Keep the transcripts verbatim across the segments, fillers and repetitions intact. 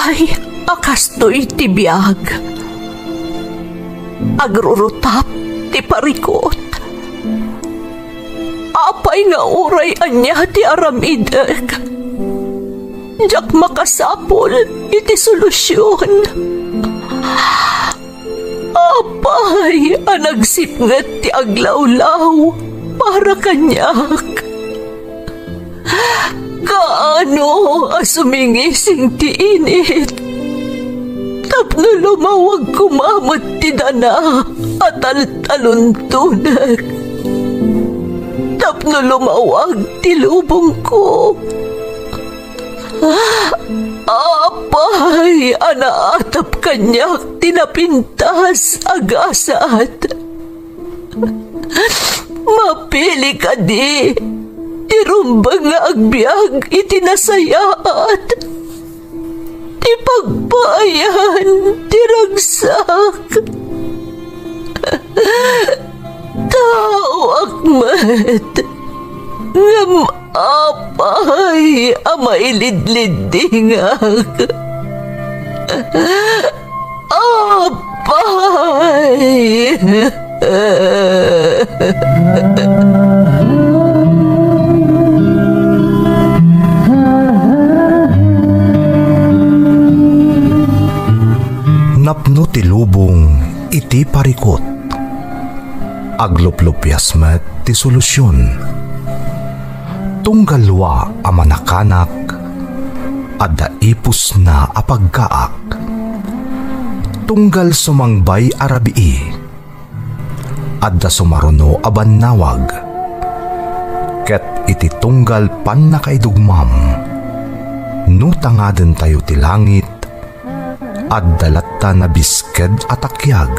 Ay, a kastoy ti biag. Agrurutap ti parikut. Apay nga uray ania ti aramidek, diak makasapul iti solusion. Apay a nagsipnget ti aglawlaw para kaniak. Kaano a sumingising ti init tapno lumawag koma met ti dana a taltaluntonek, tapno lumawag ti lubongko. Apay a naatap kaniak ti napintas a gasat. Mapili kadi ti rumbeng nga agbiag iti nasayaat, ti pagpaayan ti ragsak. Taoak met, ngem apay a mailidliddingak? Apay! Napno ti lubong iti parikut. Agluplupias met ti solusion. Tunggal lua a manakanak, adda ipusna a pagkaak. Tunggal sumangbay a rabii, adda sumaruno a bannawag. Ket iti tunggal pannakaidugmam, no tangadentayo ti langit, adda latta nabisked a takiag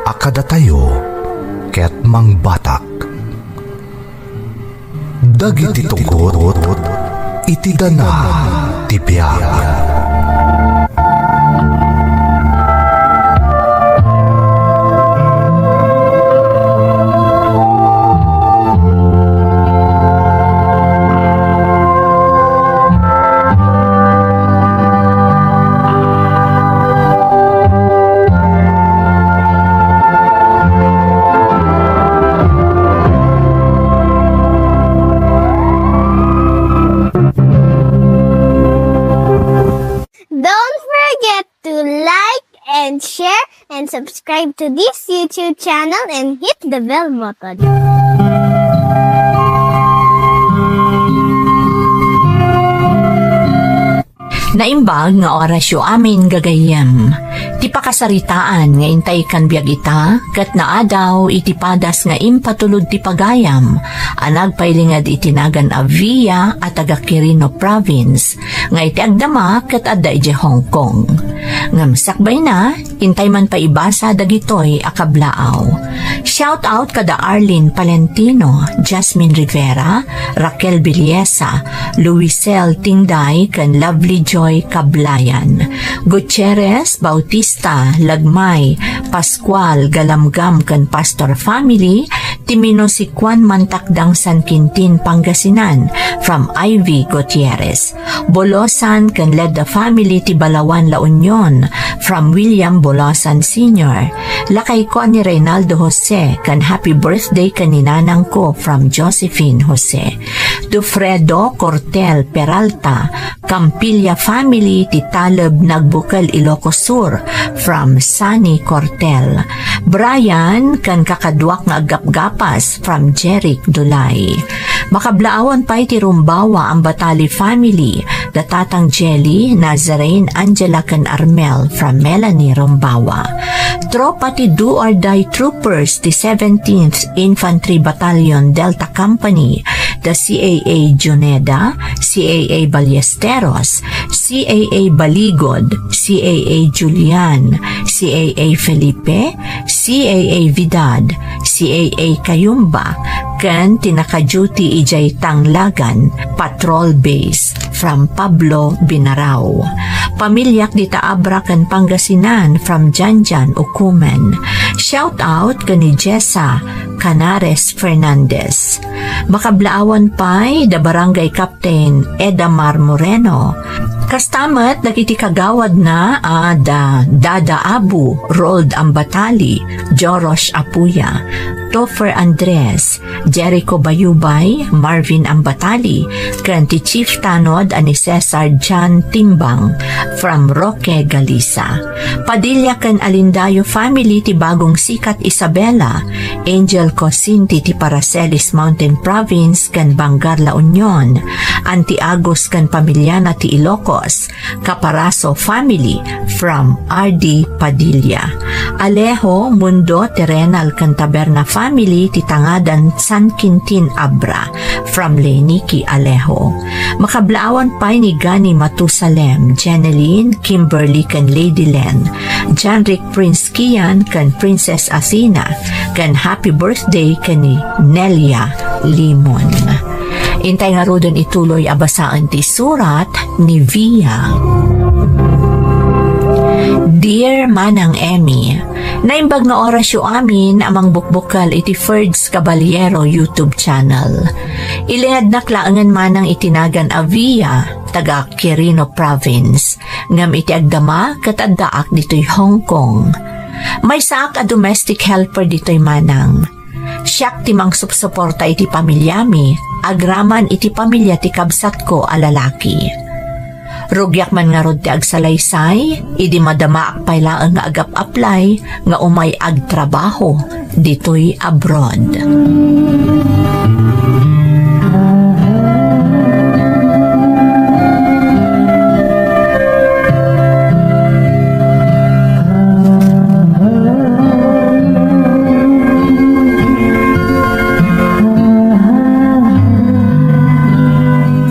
a kadatayo ket mangbatak. Dagiti tugot iti dana ti biag. Don't forget to like and share and subscribe to this YouTube channel and hit the bell button. Naimbag nga orasyo amin, gagayyem. Ti pakasaritaan nga intay kan biag ita, ket naadaw iti padas nga impatulod ti pagayam a nagpailinged iti nagan a Via a taga Quirino Province, nga iti agdama ket adda idiay Hong Kong. Ngem sakbayna, intay man pay ibasa dagitoy a kablaaw. Shout out kada Arlene Palentino, Jasmine Rivera, Raquel Villesa, Luisel Tingday, ken Lovely Joy Kablayan. Gutierrez, Bautista, Lagmay, Pascual, Galamgam, ken Pastor family, ti Minusikuan, Mantakdang, San Quintin, Pangasinan, from Ivy Gutierrez. Bolosan ken Ledda family ti Balawan, La Union, from William Bolosan Senior. Lakayko a ni Reynaldo Jose ken happy birthday ken ni nanangko, from Josephine Jose. To Fredo Cortel Peralta, Campilla family ti Taleb, Nagbukel, Ilocos Sur, from Sunny Cortel. Brian ken kakaduak nga aggapgapas, from Jeric Dulay. Makablaawan pay ti Rumbawa Ambatali family, da Tatang Jelly, Nazarene, Angela, ken Armel, from Melanie Rumbawa. Tropa ti Do or Die Troopers ti seventeenth Infantry Battalion Delta Company, da C A A Juneda, C A A Ballesteros, C A A Baligod, C A A Julian, C A A Felipe, C A A Vidad, C A A Cayumba, ken ti naka-duty idiay Tanglagan Patrol Base, from Pablo Binarao. Pamiliak dita Abra ken Pangasinan, from Janjan Ucumen. Shout out ken ni Jessa Canares Fernandez. Makablaawan pay da Barangay Captain Edamar Moreno, Kasta met dagiti kagawadna a da Dada Abu, Rold Ambatali, Joros Apuya, Topher Andres, Jericho Bayubay, Marvin Ambatali, ken ti Chief Tanod a ni Cesar John Timbang from Roque, Galisa. Padilla ken Alindayo family ti Bagong Sikat, Isabela, Angel Cosinti ti Paracelis Mountain Province ken Bangar, La Union, Auntie Agus ken pamiliana ti Ilocos, Caparaso family from R D Padilla. Alejo, Mundo, Terrenal ken Taberna family ti Tangadan, San Quintin, Abra from Leniki Alejo. Makablaawan pay ni Gani Matusalem, Jeneline, Kimberly ken Lady Len, Janrick, Prince Kian ken Princess Athena, ken happy birthday ken ni Nelia Limon. Intay ngaruden ituloy a basaen ti surat ni Via. Dear Manang Emmy, naimbag nga orasyo amin a mangbukbukel iti Ferds Caballero YouTube channel. Ilingednak laengen manang iti nagan a Via, taga Quirino Province, ngem iti agdama ket addaak ditoy Hong Kong. Maysaak a domestic helper ditoy manang. Siak ti mangsupsuporta iti pamiliami, agraman iti pamilia ti kabsatko a lalaki. Rugiak man ngarud ti agsalaysay, idi madamaak pay laeng nga agap-apply nga umay agtrabaho ditoy abroad.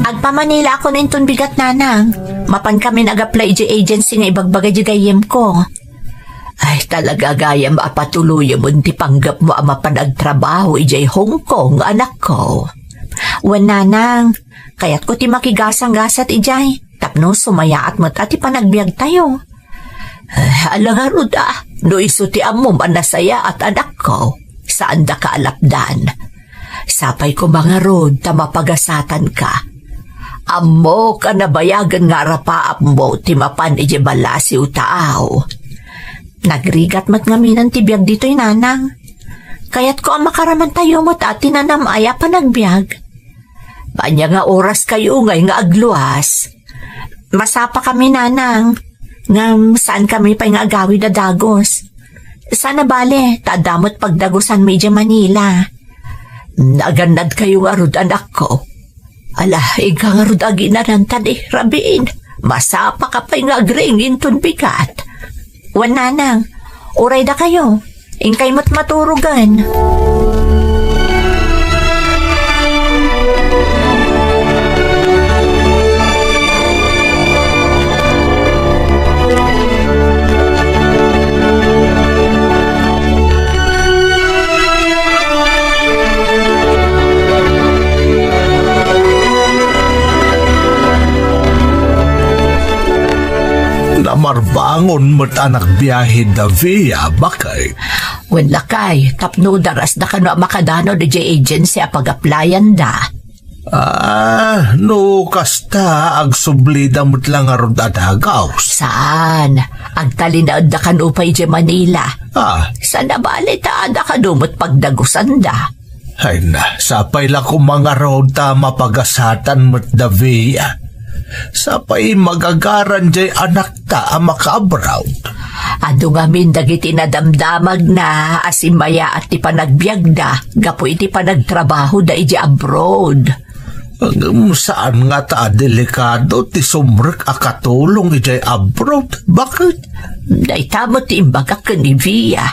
Agpamanila ako inton bigat, nanang. Mapan kamin ag-apply idiay agency nga ibagbaga idiay gayyemko. Ay, talaga gayam a patuloyemon ti panggepmo a mapan agtrabaho idiay Hong Kong, anakko. Wen, nanang, kayatko ti makigasanggasat idiay tapno sumayaat met a ti panagbiagtayo. Eh, ala ngarud a, no isu ti ammom a nasayaat, anakko, saandaka a lapdan. Sapay koma ngarud ta mapagasatanka. Ammok a nabayagen nga arapaapmo ti mapan idiay ballasiw taaw. Nagrigat met ngaminen ti biag ditoy, nanang. Kayatko a makaramantayo met a ti nanam-ay a panagbiag. Ania nga oraskayo ngay nga agluas? Masapakami, nanang, ngem saankami pay nga agawid a dagus. Saan a bale, ta adda met pagdagusanmi idiay Manila. Nagannadkayo ngarud, anakko. Ala, inka ngarud aginanantan, eh, rabiin. Masapaka pay nga agriing inton bigat. Wen, nanang, uray dakayo. Inkay met maturogen. Namarbangon met a nagbiahe da Via, baket. Wen lakay, tapno darasda kano a makadanon idiay agency a pag-applyan da. Ah, no kasta, agsublida met la ngarud a dagaw. Saan? Agtalinaedda kano pay idiay Manila. Ah. Saan a bale ta adda kano met pagdagusanda. Ay na, sapay la koma ngarud ta mapagasatan met da Via. Sapay magagaran jay anakta a makaabroad. Adu ngamin dagiti nadamdamagna a simmayaat ti panagbiagda gapu iti panagtrabahoda idiay abroad. Ngem saan ngata a delikado ti sumrek a katulong idiay abroad? Baket? Dayta met ti imbagak ken ni Via.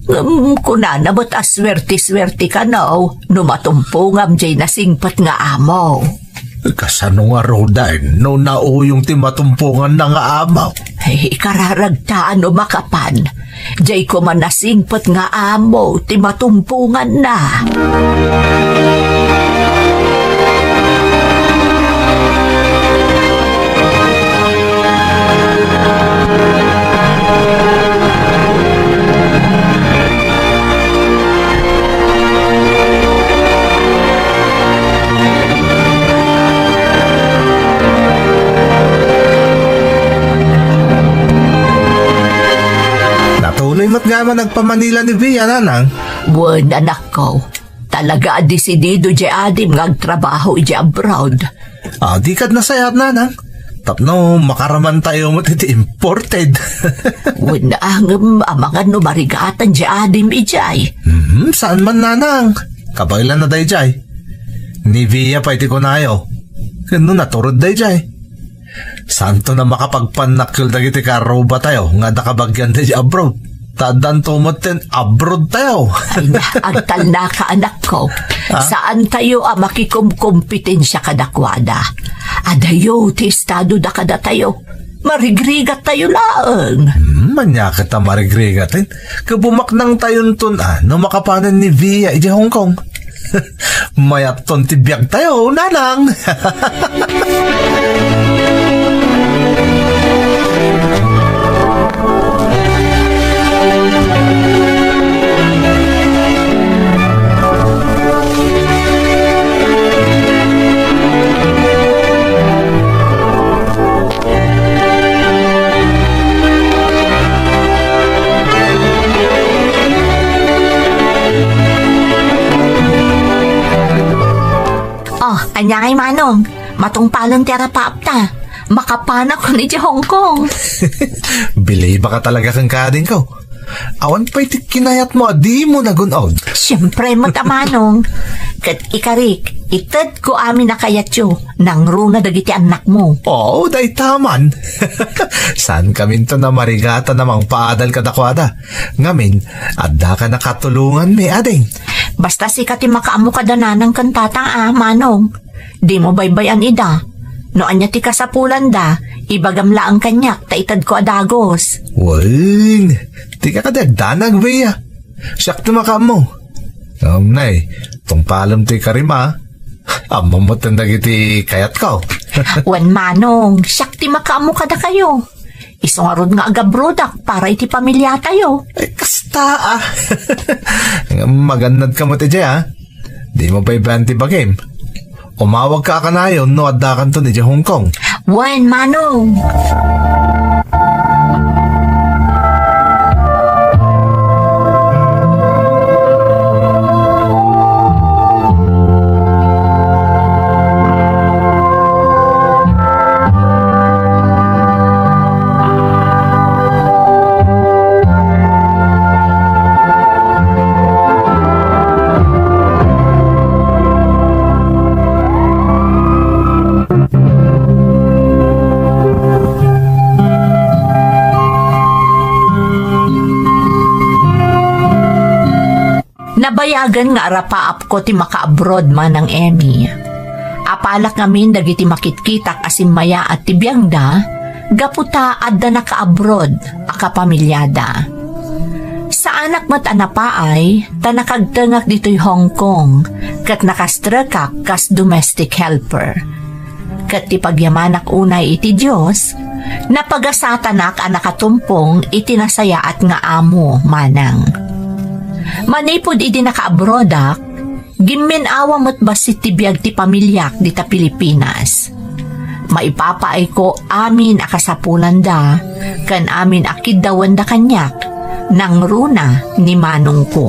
Ngem kunana met a suerte-suerte kano no matumpongam jay nasingpet nga amo. Kasano ngaruden no nauyong ti matumponganna nga amo? Ay, ikararagta no makapan. Jay koma nasingpet nga amo ti matumponganna. Met nga man agpamanila ni Via, nanang? Wen, anakko. Talaga a desidido di adim nga agtrabaho iti abroad. Ah, di kad nasayaat, nanang. Tapno makaramantayo met iti imported. Wen, ngem amangan no marigatan di adim idiay. Hmm, saan man, nanang? Kabaelan na daydiay. Ni Via pay ti kunayo. Ken no naturod daydiay. Saanto a makapagpannakkel dagiti karrubatayo nga adda kabagian daydiay abroad. Ta addanto metten abroad tayo. Ay, agtalnaka, anakko. Ha? Saantayo a makikomkompetensia kadakuada. Adayo ti estadoda kadatayo. Marigrigattayo laeng. Hmm, ania ket a marigrigaten. Ket bumaknangtayonton a no makapanen ni Via idiay Hong Kong. Mayatton ti biagtayo, nanang. Oh, ania ngay, Manong? Matungpalen ti arapaapta. Makapanakon iti Hong Kong. Bilibaka talaga kenka, adingko. Awan pay ti kinayatmo a dimo nagun-od. Siempre met a, Manong. Ket ikarik, itedko amin a kayatyo, nangruna dagiti annakmo. Oo, dayta man. Saankaminton a marigatan a mangpaadal kadakuada. Ngamin, addaka nakatulonganmi, ading. Basta sika ti makaammo kada nanang ken tatang a, Manong. Dimo baybay-an ida. No ania ti kasapulanda, ibagam laeng kaniak ta itedko a dagus. Wen, dika kadi agdanag, Bea. Siak ti makaammo. Ngem nay, tungpalem ti karim a. Ammom metten dagiti kayatko. Wen, Manong, siak ti makaammo kadakayo. Isu ngarud nga agabrodak para iti pamiliatayo. Ay, kasta, ah. Magannadka met idiay, ah. Dimo baybay-an ti bagim. Umawagka a kanayon no addakanton idiay Hong Kong. Wen, Manong. Nabayagen nga arapaapko ti makaabroad, Manang Emmy. Apalak ngamin dagiti makitkitak a simmayaat ti biagda, gapu ta adda nakaabroad a kapamiliada. Saanak met a napaay, ta nakagtengak ditoy Hong Kong, ket nakastrekak kas domestic helper. Ket ti pagyamanak unay iti Dios, napagasatanak a nakatumpong iti nasayaat nga amo, Manang. Manipud idi nakaabroadak, gimmin-awa met bassit ti biag ti pamiliak dita Pilipinas. Maipapaayko amin a kasapulanda ken amin a kiddawenda kaniak, nangruna ni manongko.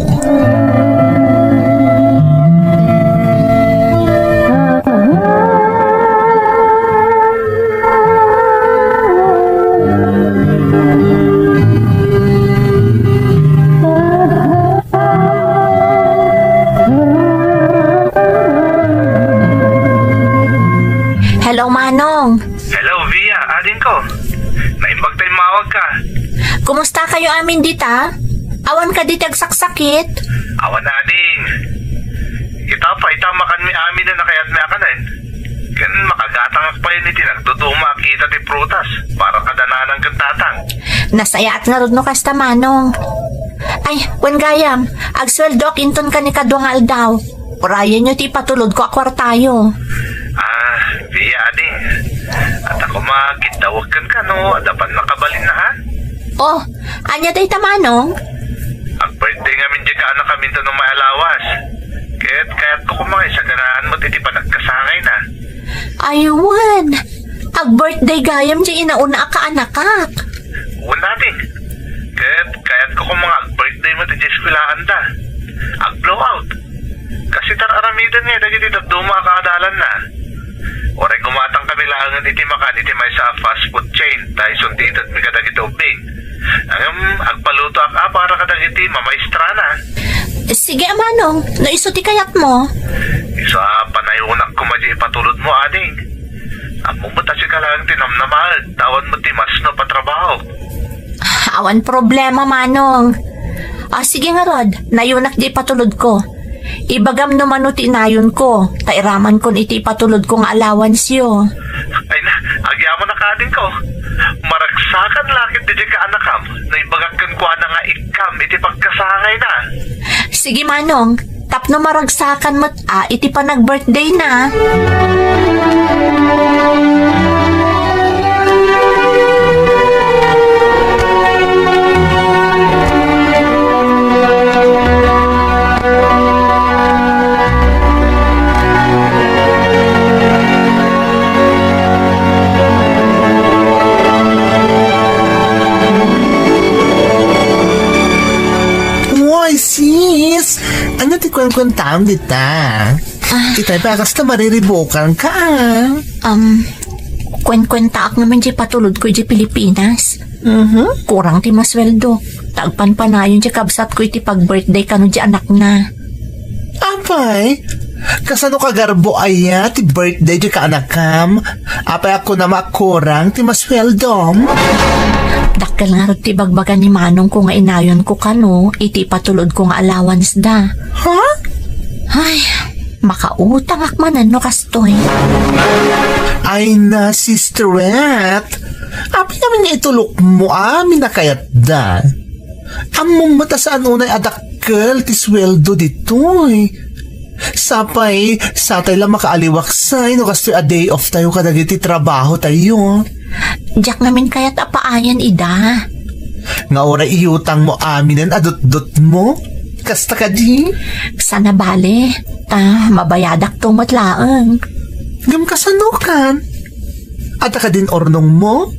Hello, Manong. Hello, Via, adingko. Naimbag ta immawagka. Kumusta kayo amin dita? Awan kadi ti agsaksakit? Awan, ading. Ita pay ta makanmi amin a nakayatmi a kanen. Ken makagatangak payen iti nagduduma a kita ti prutas para kada nanang ken tatang. Nasayaat ngarud no kasta, Manong. Ay, wen gayam, agsueldoak inton kani kadua nga aldaw. Urayenyo ti ipatulodko a kuartayo. Ah, Via, ading. Adda koma kiddawek kenka no adda pannakabalinna, ha? Oh, ania dayta, Manong? Ag-birthday ngamin diay kaanakam inton umay a lawas. Ket kayatko koma nga isaganaan met iti panagkasangayna. Ay, wen. Ag-birthday gayam diay inauna a kaanakak. Wen, ading. Ket kayat Koma nga ag-birthday met iti eskwelaanda. Ag-blowout. Kas iti ar-aramiden ngay dagiti dadduma a kaadalanna. Uray gumatang kami laengen iti makan iti maysa a fast food chain, ta isun ti itedmi kadagiti ubbing. Ngem agpalutoak a para kadagiti mamaestrana. Sige, a manong, no isu ti kayatmo. Isu a panayonak koma diay ipatulodmo, ading. Ammom met a sika laeng ti namnamaek, ta awan met ti masnop a trabaho. Awan problema, manong. Ah, sige ngarud, nayonak diay ipatulodko. Ibagam no mano ti inayonko, ta iramankon iti ipatulodko nga allowanceyo. Ay na, agyamanak, adingko. Maragsakan la ket diay kaanakam, no ibagak kenkuana nga ikkam iti pagkasangayna. Sige, manong, tapno maragsakan met a iti panag-birthdayna. Uy, sis! Ano ti kuenkuentaam dita? Ah. Itay pa, kasta mariribukanka, ah. Um, kuenkuentaak ngamin diay patulodko idiay Pilipinas. Mhm. Kurang ti masweldok. Ta agpanpanayon diay kabsatko iti pag-birthday kano diay anakna. Apay, kasano kagarbo aya ti birthday diay kaanakam? Apay, kunam a kurang ti masweldom? Dakkel ngarud ti ibagbaga ni manongko nga inayonko kano iti ipatulodko nga allowance da. Ha? Ay, makautangak manen no kastoy. Ay na, sisterette. Apay ngamin nga itulokmo amin a kayatda? Ammom met a saan unay a dakkel ti sueldo ditoy. Sapay, satay la makaaliwaksay no kastoy a day off tayo kadagiti trabaho tayo. Diak ngamin kayat a paayan ida. Nga uray iyutangmo aminen a dutdutmo? Kasta kadi? Sana bale, ta mabayadakto met laeng. Ngem kasano kan? Adda kadin urnongmo?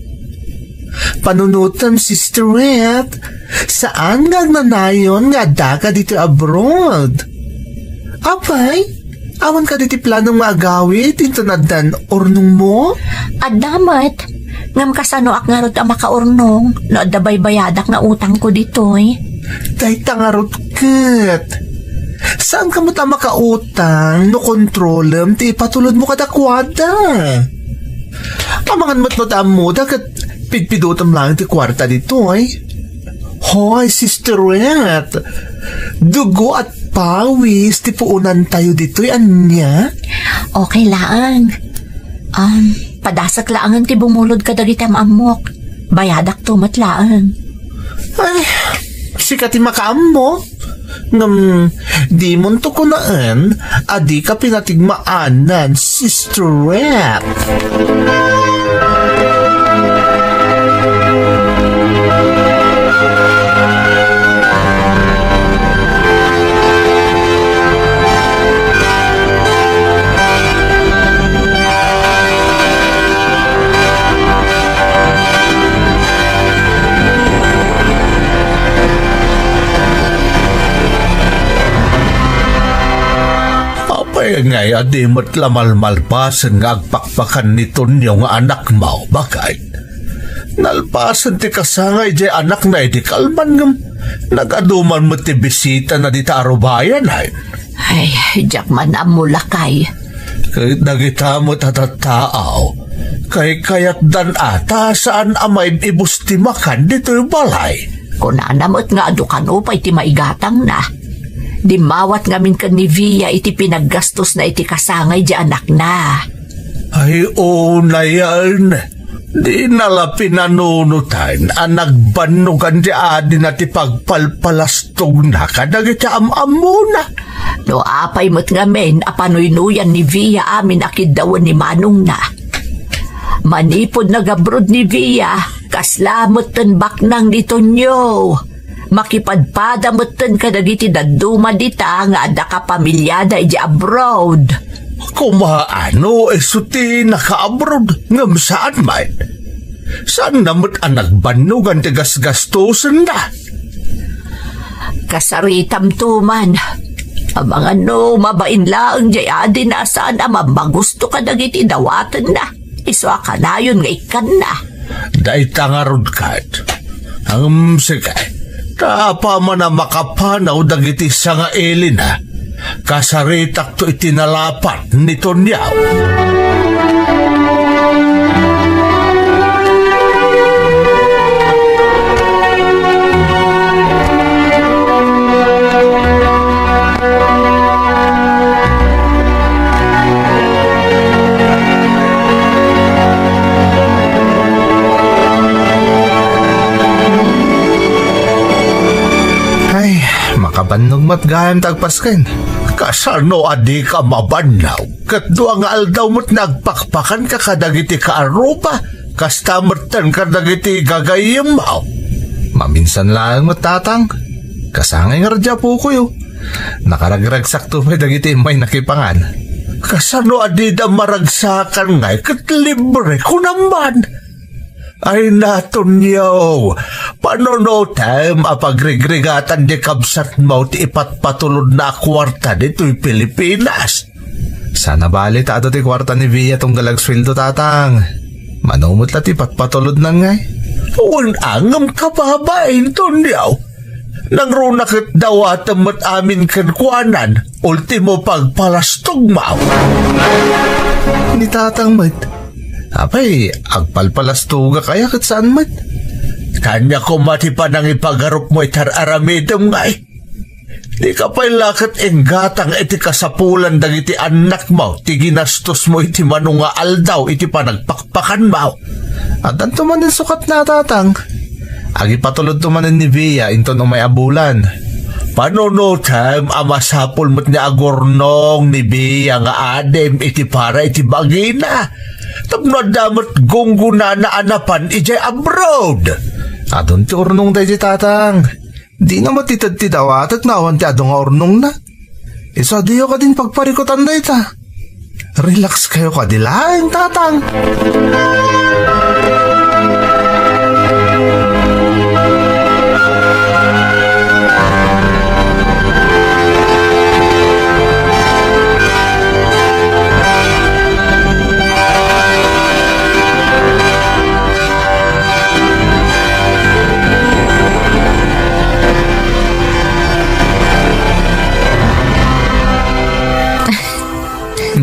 Panunotem, sisterette, saan nga agnanayon nga addaka ditoy abroad? Apay, awan kadi ti planom nga agawid inton addan urnongmo? Adda met, ngem kasanoak ngarud a makaurnong no adda baybayadak nga utangko ditoy? Dayta ngarud ket. Saanka met a makautang no kontrolem ti ipatulodmo kadakuada. Amangan met no ta ammoda ket pidpidutem laeng ti kuarta ditoy. Hoy, sisterette, dugo at pawis ti puonantayo ditoy, ania? Okay laeng. Um, padasek laengen ti bumulod kadagiti am-ammok. Bayadakto met laeng. Ay, sika ti makaammo. Ngem, dimonto kunaen a dika pinatigmaanan, sisterette. Apay ngay a di met la malmalpasen nga agpakpakan ni Tonio nga anakmo, baket? Nalpasen ti kasangay diay anakna idi kalman ngem nagaduman met ti bisitana dita a rubayan, ay. Ay, diak man ammo, lakay. Ket dagita met a tattao, kaykayatdan a ta saan a maib-ibus ti makan ditoy balay. Kunana met nga adu kano pay ti maigatangna. Dimmawat ngamin ken ni Via iti pinaggastosna iti kasangay diay anakna. Ay, unay, Dina la pinanunotan a nagbannogan ti adina ti pagpalpalastogna kadagiti am-ammona. No apay met ngamin a panuynoyan ni Via amin a kiddawen ni manongna. Manipud nagabroad ni Via, kasla metten baknang ni Tonio. Makipadpada metten kadagiti dadduma dita nga adda kapamiliada iti abroad. Kumaano isu ti nakaabroad ngem saan met? Saanna met a nagbannogan ti gasgastosenna? Kasaritamto man. Amangan no mabain laeng jay adina a saan a mammagusto kadagiti dawatenna. Isu a kanayon nga ikkanna. Dayta ngarud ket. Ngem sige, ta apaman a makapanaw dagiti sangailina, kasaritakto iti nalapat ni Toniaw. Ay, makabannog met gayam ti agpasken. Kasano a dika mabannog? Ket dua nga aldaw met nagpakpakanka kadagiti kaaruba, kasta metten kadagiti gagayyemmo. Maminsan laeng met, Tatang. Kasangay ngarud ti apokoyo. Nakaragragsakto pay dagiti immay nakipangan. Kasano a dida maragsakan ngay ket libre, kunam man? Ay, Toniaw, panunotem a pagrigrigatan ti kabsatmo ti ipatpatulodna a kuarta ditoy Pilipinas. Saan a bali ta adu ti kuarta ni Bea tunggal agsueldo, Tatang. Mano met la ti patpatulodnan ngay? Wen, ngem kababain, Toniaw. Nangruna ket dawatem met amin kenkuanan, ultimo pagpalastogmo. Ni Tatang met, apay, agpalpalastogak aya ket saan met? Kaniak koma ti panangipagarupmo iti ar-aramidem ngay. Dika pay la ket inggatang iti kasapulan dagiti annakmo ti ginastosmo iti mano nga aldaw iti panagpakpakanmo. Addanto manen sukatna, Tatang. Agipatulodto manen ni Bea inton umay a bulan. Panunotem a masapul met nga agurnong ni Bea nga adim iti para iti bagina. Tapno adda met gunggonana a napan idiay abroad. Adun ti urnong daydi, Tatang. Dina met ited ti dawatek no awan ti adu nga urnongna. Isu a diyo kadin pagparikutan dayta. Relax kayo kadi laeng, Tatang.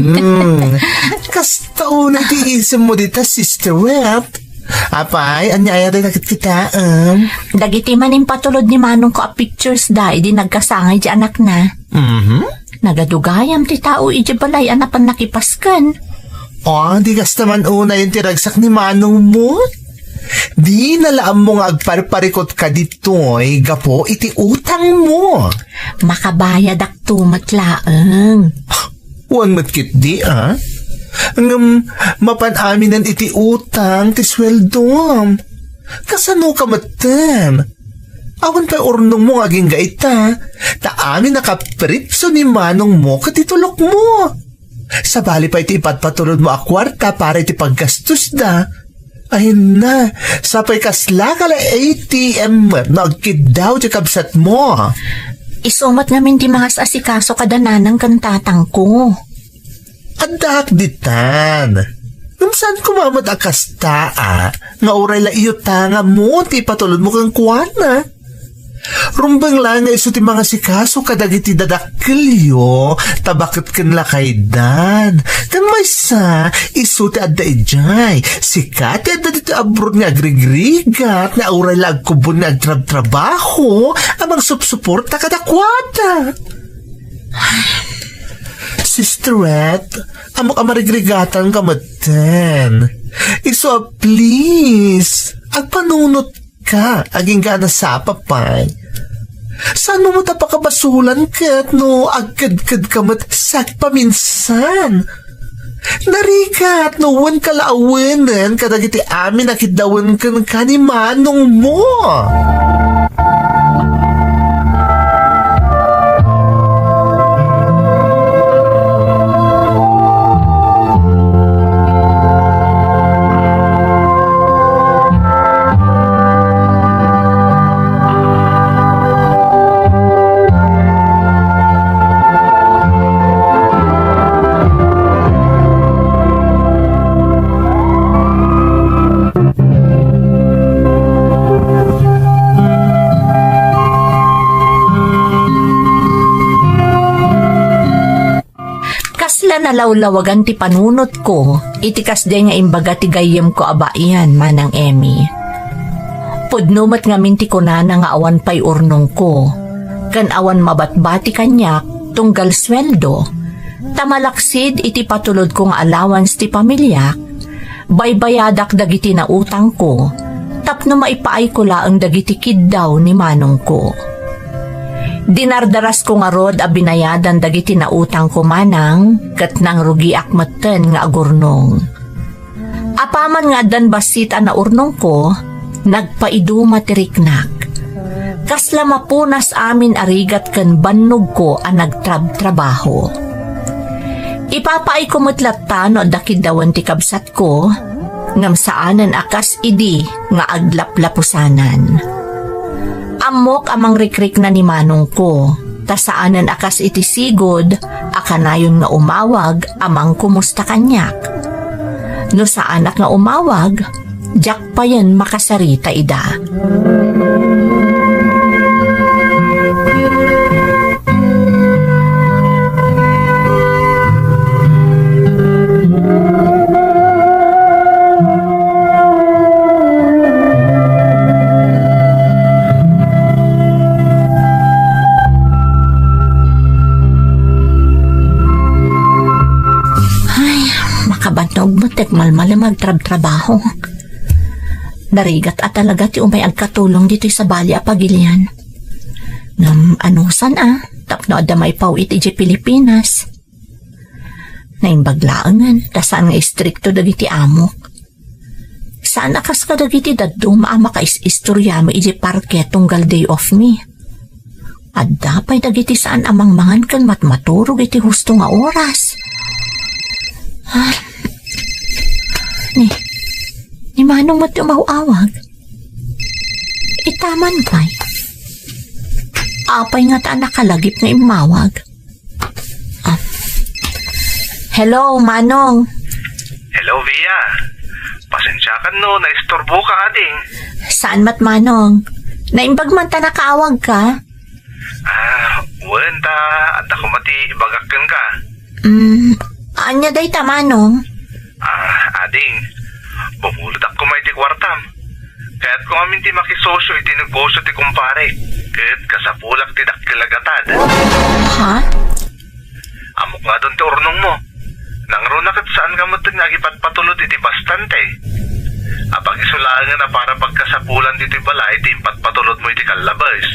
Hmm. Kasta unay ti isemmo dita, Sister Wet. Apay, ania aya ti nakitkitam? Dagiti manimpatulod ni manongko a pictures da idi nagkasangay ti anakna. Mhm. Nagadu gayam ti tao idiay balay a napan nakipasken. Oh, di kasta man unayen ti ragsak ni manongmo? Dina la ammo nga agparparikot kaditoy gapu iti utangmo. Makabayadakto met laeng. Wen met ketdi, a? Ngem mapan aminen iti utang ti sueldom. Kasano ka metten? Awan pay urnongmo nga agingga ita, ta amin a kapripso ni manongmo ket itulokmo. Sabali pay ti ipatpatulodmo a kuarta para iti paggastosda. Ayna, sapay kasla ka la A T M no agkiddaw ti kabsatmo. Isu met ngamin ti mangas-asikaso kada nanang ken tatangko. Addaak ditan. Ngem saan koma met a kasta, a, nga uray la iyutanganmo ti ipatulodmo kenkuana. Rumbeng laeng nga isu ti mangasikaso kadagiti dadakkelyo, ta baket ken lakaydan. Ngem maysa, isu ti adda idiay. Sika ti adda ditoy abroad nga agrigrigat, nga uray la agkubon nga agtrabtrabaho, a mangsupsuporta kadakuada. Sister Red, ammok a marigrigatanka metten. Isu a please, agpanunot ka, agingga a nasapa pay. Saanmo met a pakabasulan ket no agkedkedka met sagpaminsan? Narigat no wenka la awenen kadagiti amin a kiddawen kenka ni manongmo. Nalawlawagan ti panunotko iti kasdiay nga imbaga ti gayyemko a bain, Manang Emmy. Pudno met ngamin ti kunana nga awan pay urnongko, ken awan mabatbati kaniak tunggal sueldo, ta malaksid iti patulodko nga allowance ti pamiliak, baybayadak dagiti nautangko tapno maipaayko laeng dagiti kiddaw ni manongko. Dinardarasko ngarud a binayadan dagiti nautangko, Manang, ket nangrugiak metten nga agurnong. Apaman nga addan bassit a naurnongko, nagpaiduma ti riknak. Kasla mapunas amin a rigat ken bannogko a nagtrabtrabaho. Ipapaayko met latta no adda kiddawen ti kabsatko, ngem saanen a kas idi nga aglaplapusanan. Ammok a mangrikrikna ni manongko, ta saanen a kas iti sigud a kanayon nga umawag a mangkumusta kaniak. No saanak nga umawag, diak payen makasarita ida. Ay, makabannog met ti agmalmalem nga agtrabtrabaho. Narigat a talaga ti umay agkatulong ditoy sabali a pagilian. Ngem anusan a, tapno adda maipaw-it idiay Pilipinas. Naimbag laengen, ta saan nga istrikto dagiti amok. Saan a kas kadagiti dadduma a makais-istoriami idiay parke tunggal day off mi. Adda pay dagiti saan a mangmangan ken matmaturog iti husto nga oras. Ah, ni, ni Manong met ti umaw-awag. Itaman pay. Apay ngata a nakalagip nga immawag? Ah. Hello, Manong. Hello, Via. Pasensiakan no naisturboka, ading. Saan met, Manong? Naimbag man ta nakaawagka? Ah, wen ta, adda koma ti ibagak kenka. Mm, ania dayta, Manong? Ah, ading, bumulodak koma iti kuartam. Kayatko ngamin ti makisosyo iti negosyo ti kumparek, ket kasapulak ti dakkel a gatad. Ha? Ammok ngarud ti urnongmo. Nangruna ket saanka met nga agipatpatulod iti bastante. Apag isu laengen a para pagkasapulan ditoy balay ti impatpatulodmo iti kallabes.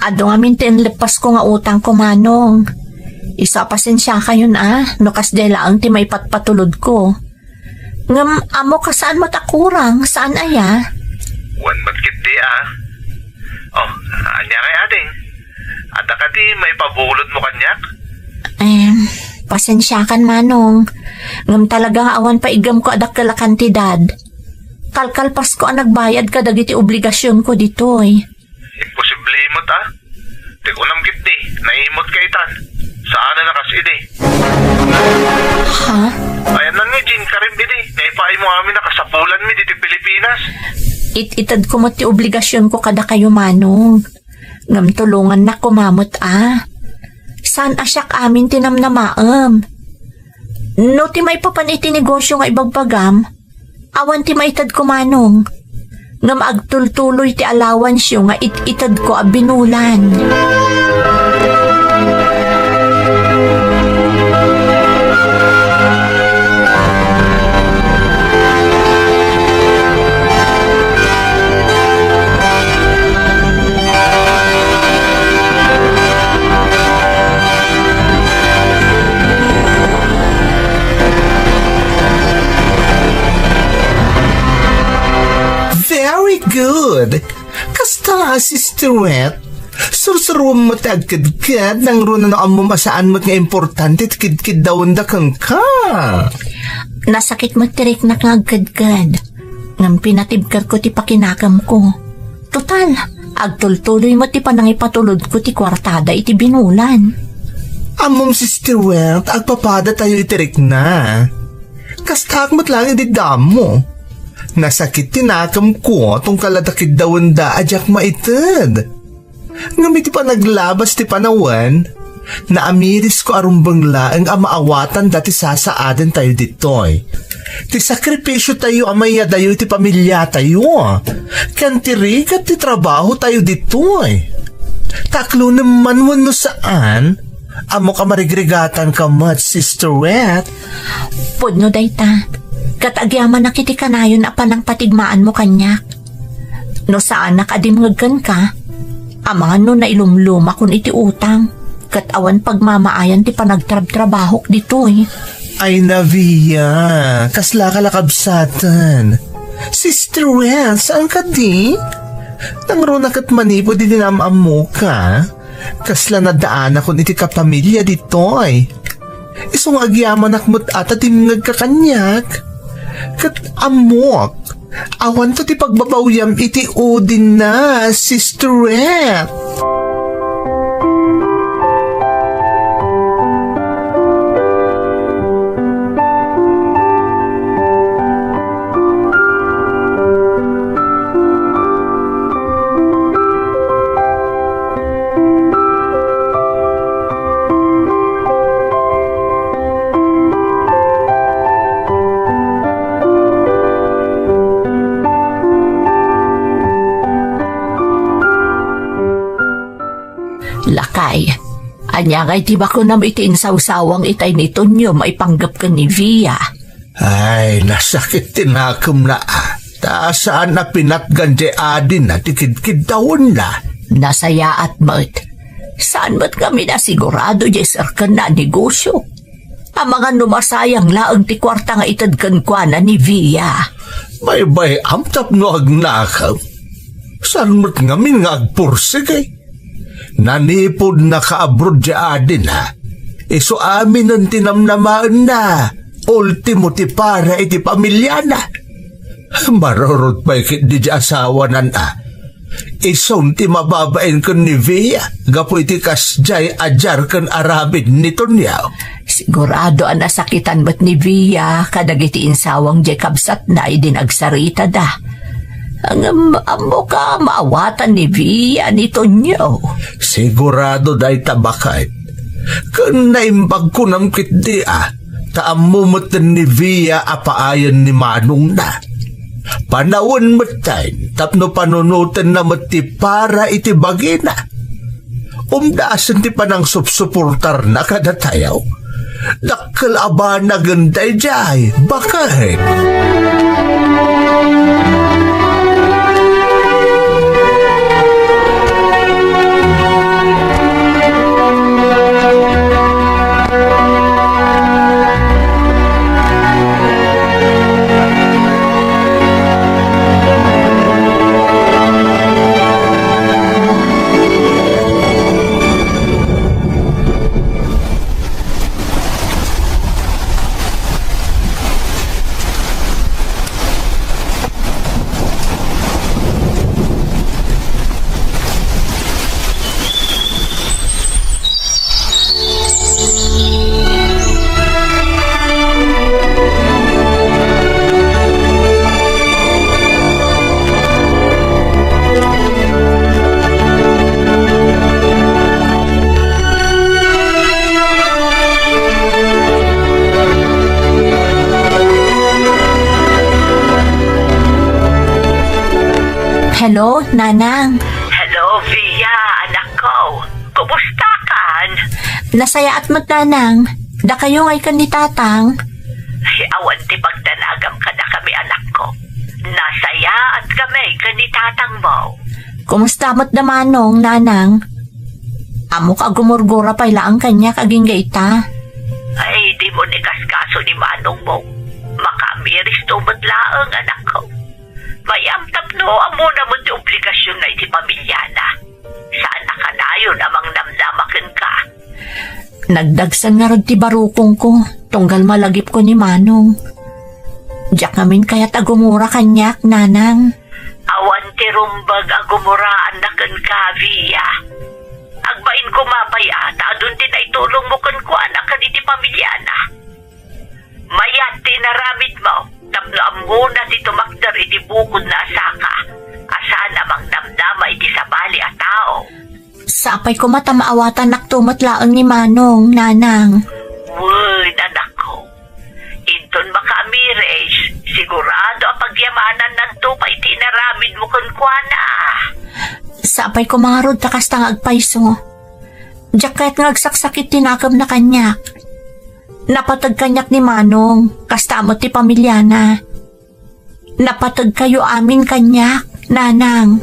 Adu ngamin ti inleppasko nga utangko, Manong. Isu a pasensiakayon a, no kasdiay laeng ti maipatpatulodko. Ngem ammok a saan met a kurang, saan aya? Wen met ketdi a. Oh, ania ngay, ading? Adda kadi maipabulodmo kaniak? Em, pasensiakan, Manong. Ngem talaga nga awan pay iggemko a dakkel a kantidad. Kalkalpasko a nagbayad kadagiti obligasionko ditoy. Imposible met a. Ti kunam ketdi, naimutka itan. Saanen a kas idi. Ha? Ayanna ngay, Jean Karim idi. Naipaaymo amin a kasapulanmi ditoy Pilipinas. It-itedko met ti obligasionko kadakayo, Manong. Ngem tulongannak koma met a. Saan a siak amin ti namnamaem? No ti maipapan iti negosyo nga ibagbagam, awan ti maitedko, Manong. Ngem agtultuloy ti allowanceo nga it-itedko a binulan. Very good. Kasta, Sister Wet, sursurom met ti agkedked, nangruna no ammom a saan met nga importante ti kedkeddawenda kenka. Nasakit met ti riknak nga agkedked. Ngem pinatibkerko ti pakinakemko. Total, agtultuloy met ti panangipatulodko ti kuartada iti binulan. Ammom, Sister Wet, agpapadatayo iti rikna. Kastaak met laeng idi damo. Nasakit ti nakemko tunggal adda keddawenda a diak maited. Ngem iti panaglabas ti panawen, Naamirisko a rumbeng laeng a maawatan dati sasaaden tayo ditoy. Ti sakripisyo tayo a mayadayo iti pamilya tayo. Ken ti rigat ti trabaho tayo ditoy. Taklonem man wenno saan, ammok a marigrigatanka met, Sister Wet. Pudno dayta. Ket agyamanak iti kanayon a panangpatigmaanmo kaniak. No saanak a dimngeg kenka, amangan no nailumlumakon iti utang, ket awan pagmamaayan ti panagtrabtrabahok ditoy. Ay, Navia, kasla ka lakabsatan. Sister Wet, saan ka di? Nangruna ket manipud iti naam-ammoka. Kasla nadaanakon iti kapamilya ditoy. Isu nga agyamanak met a ta dimngegka kaniak. Ket ammok, awanto ti pagbabawyam iti udinna, Sister Wet. Lakay, ania ngay ti bakunam iti insawsawang itay ni Tonio maipanggep ken ni Via? Ay, nasakit ti nakemna, a. Ta saan a pinatgan diay adina ti kidkiddawenna. Nasayaat met. Saan met ngamin a sigurado diay serkenna a negosyo. Amangan no masayang laeng ti kuarta nga ited kenkuana ni Via. Baybay-am tapno agnakem. Saan met ngamin nga agpursigi? Nanipud nakaabroad diay adina, isu aminen ti namnamaenna. Ultimo ti para iti pamiliana. Marurut pay ketdi diay asawana, a. Isun ti mababain ken ni Via gapu iti kasdiay a diar ken aramid ni Tonio. Sigurado a nasakitan met ni Via kadagiti insawang diay kabsatna idi nagsaritada. Ngem ammoka maawatan ni Via ni Tonio. Sigurado dayta, baket. Ken naimbag kunam ketdi, a, ta ammo metten ni Via a paayen ni manongna. Panawen metten tapno panunotenna met ti para iti bagina. Umdasen ti panangsupsuportarna kadatayo. Dakkel a banagen daydiay, baket. Hello, Nanang. Hello, Via, anakko. Kumusta kan? Nasayaat met, Nanang. Dakayo ngay ken ni Tatang? Ay, awan ti pagdanagam kadakami, anakko. Nasayaat kami ken ni Tatangmo. Kumusta met da Manong, Nanang? Ammok a gumurgura pay laeng kaniak agingga ita. Ay, dimo ni kaskaso ni Manongmo. Makaamiristo met laeng, anakko. Mayam tapno ammona met ti obligasionna iti pamiliana. Saan a kanayon a mangnamnama kenka. Nagdagsen ngarud ti barukongko, tunggal malagipko ni Manong. Diak ngamin kayat a gumura kaniak, Nanang. Awan ti rumbeng a gumuraanna kenka, Via. Agbain koma pay a ta adun ti naitulongmo kenkuana ken iti pamiliana. Mayat ti inaramidmo tapno ammona ti tumakder iti bukodna a saka a saan a mangnamnama iti sabali a tao. Sapay koma ta maawatannakto met laeng ni Manong, Nanang. Wen, anakko. Inton makaamires, sigurado a pagyamanannanto pay ti inaramidmo kenkuana. Sapay koma ngarud ta kasta nga agpayso. Diak kayat nga agsaksakit ti nakemna kaniak. Napateg kaniak ni Manong, kasta met ti pamiliana. Napategkayo amin kaniak, Nanang.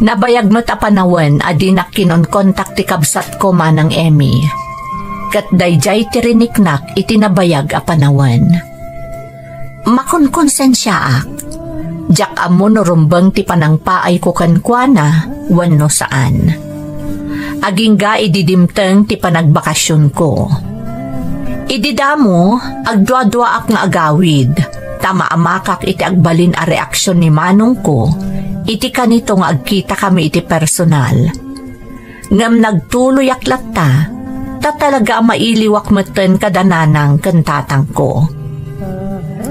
Nabayag met a panawen a dinak kinonkontak ti kabsatko, Manang Emmy. Ket daydiay ti riniknak iti nabayag a panawen. Makonkonsensiaak. Diak ammo no rumbeng ti panangpaayko kenkuana wenno saan. Agingga idi dimteng ti panagbakasionko. Idi damo, agduaduaak nga agawid, ta maamakak iti agbalin a reaksion ni manongko iti kanito nga agkitakami iti personal. Ngem nagtuloyak latta, ta talaga a mailiwak metten kada nanang ken tatangko.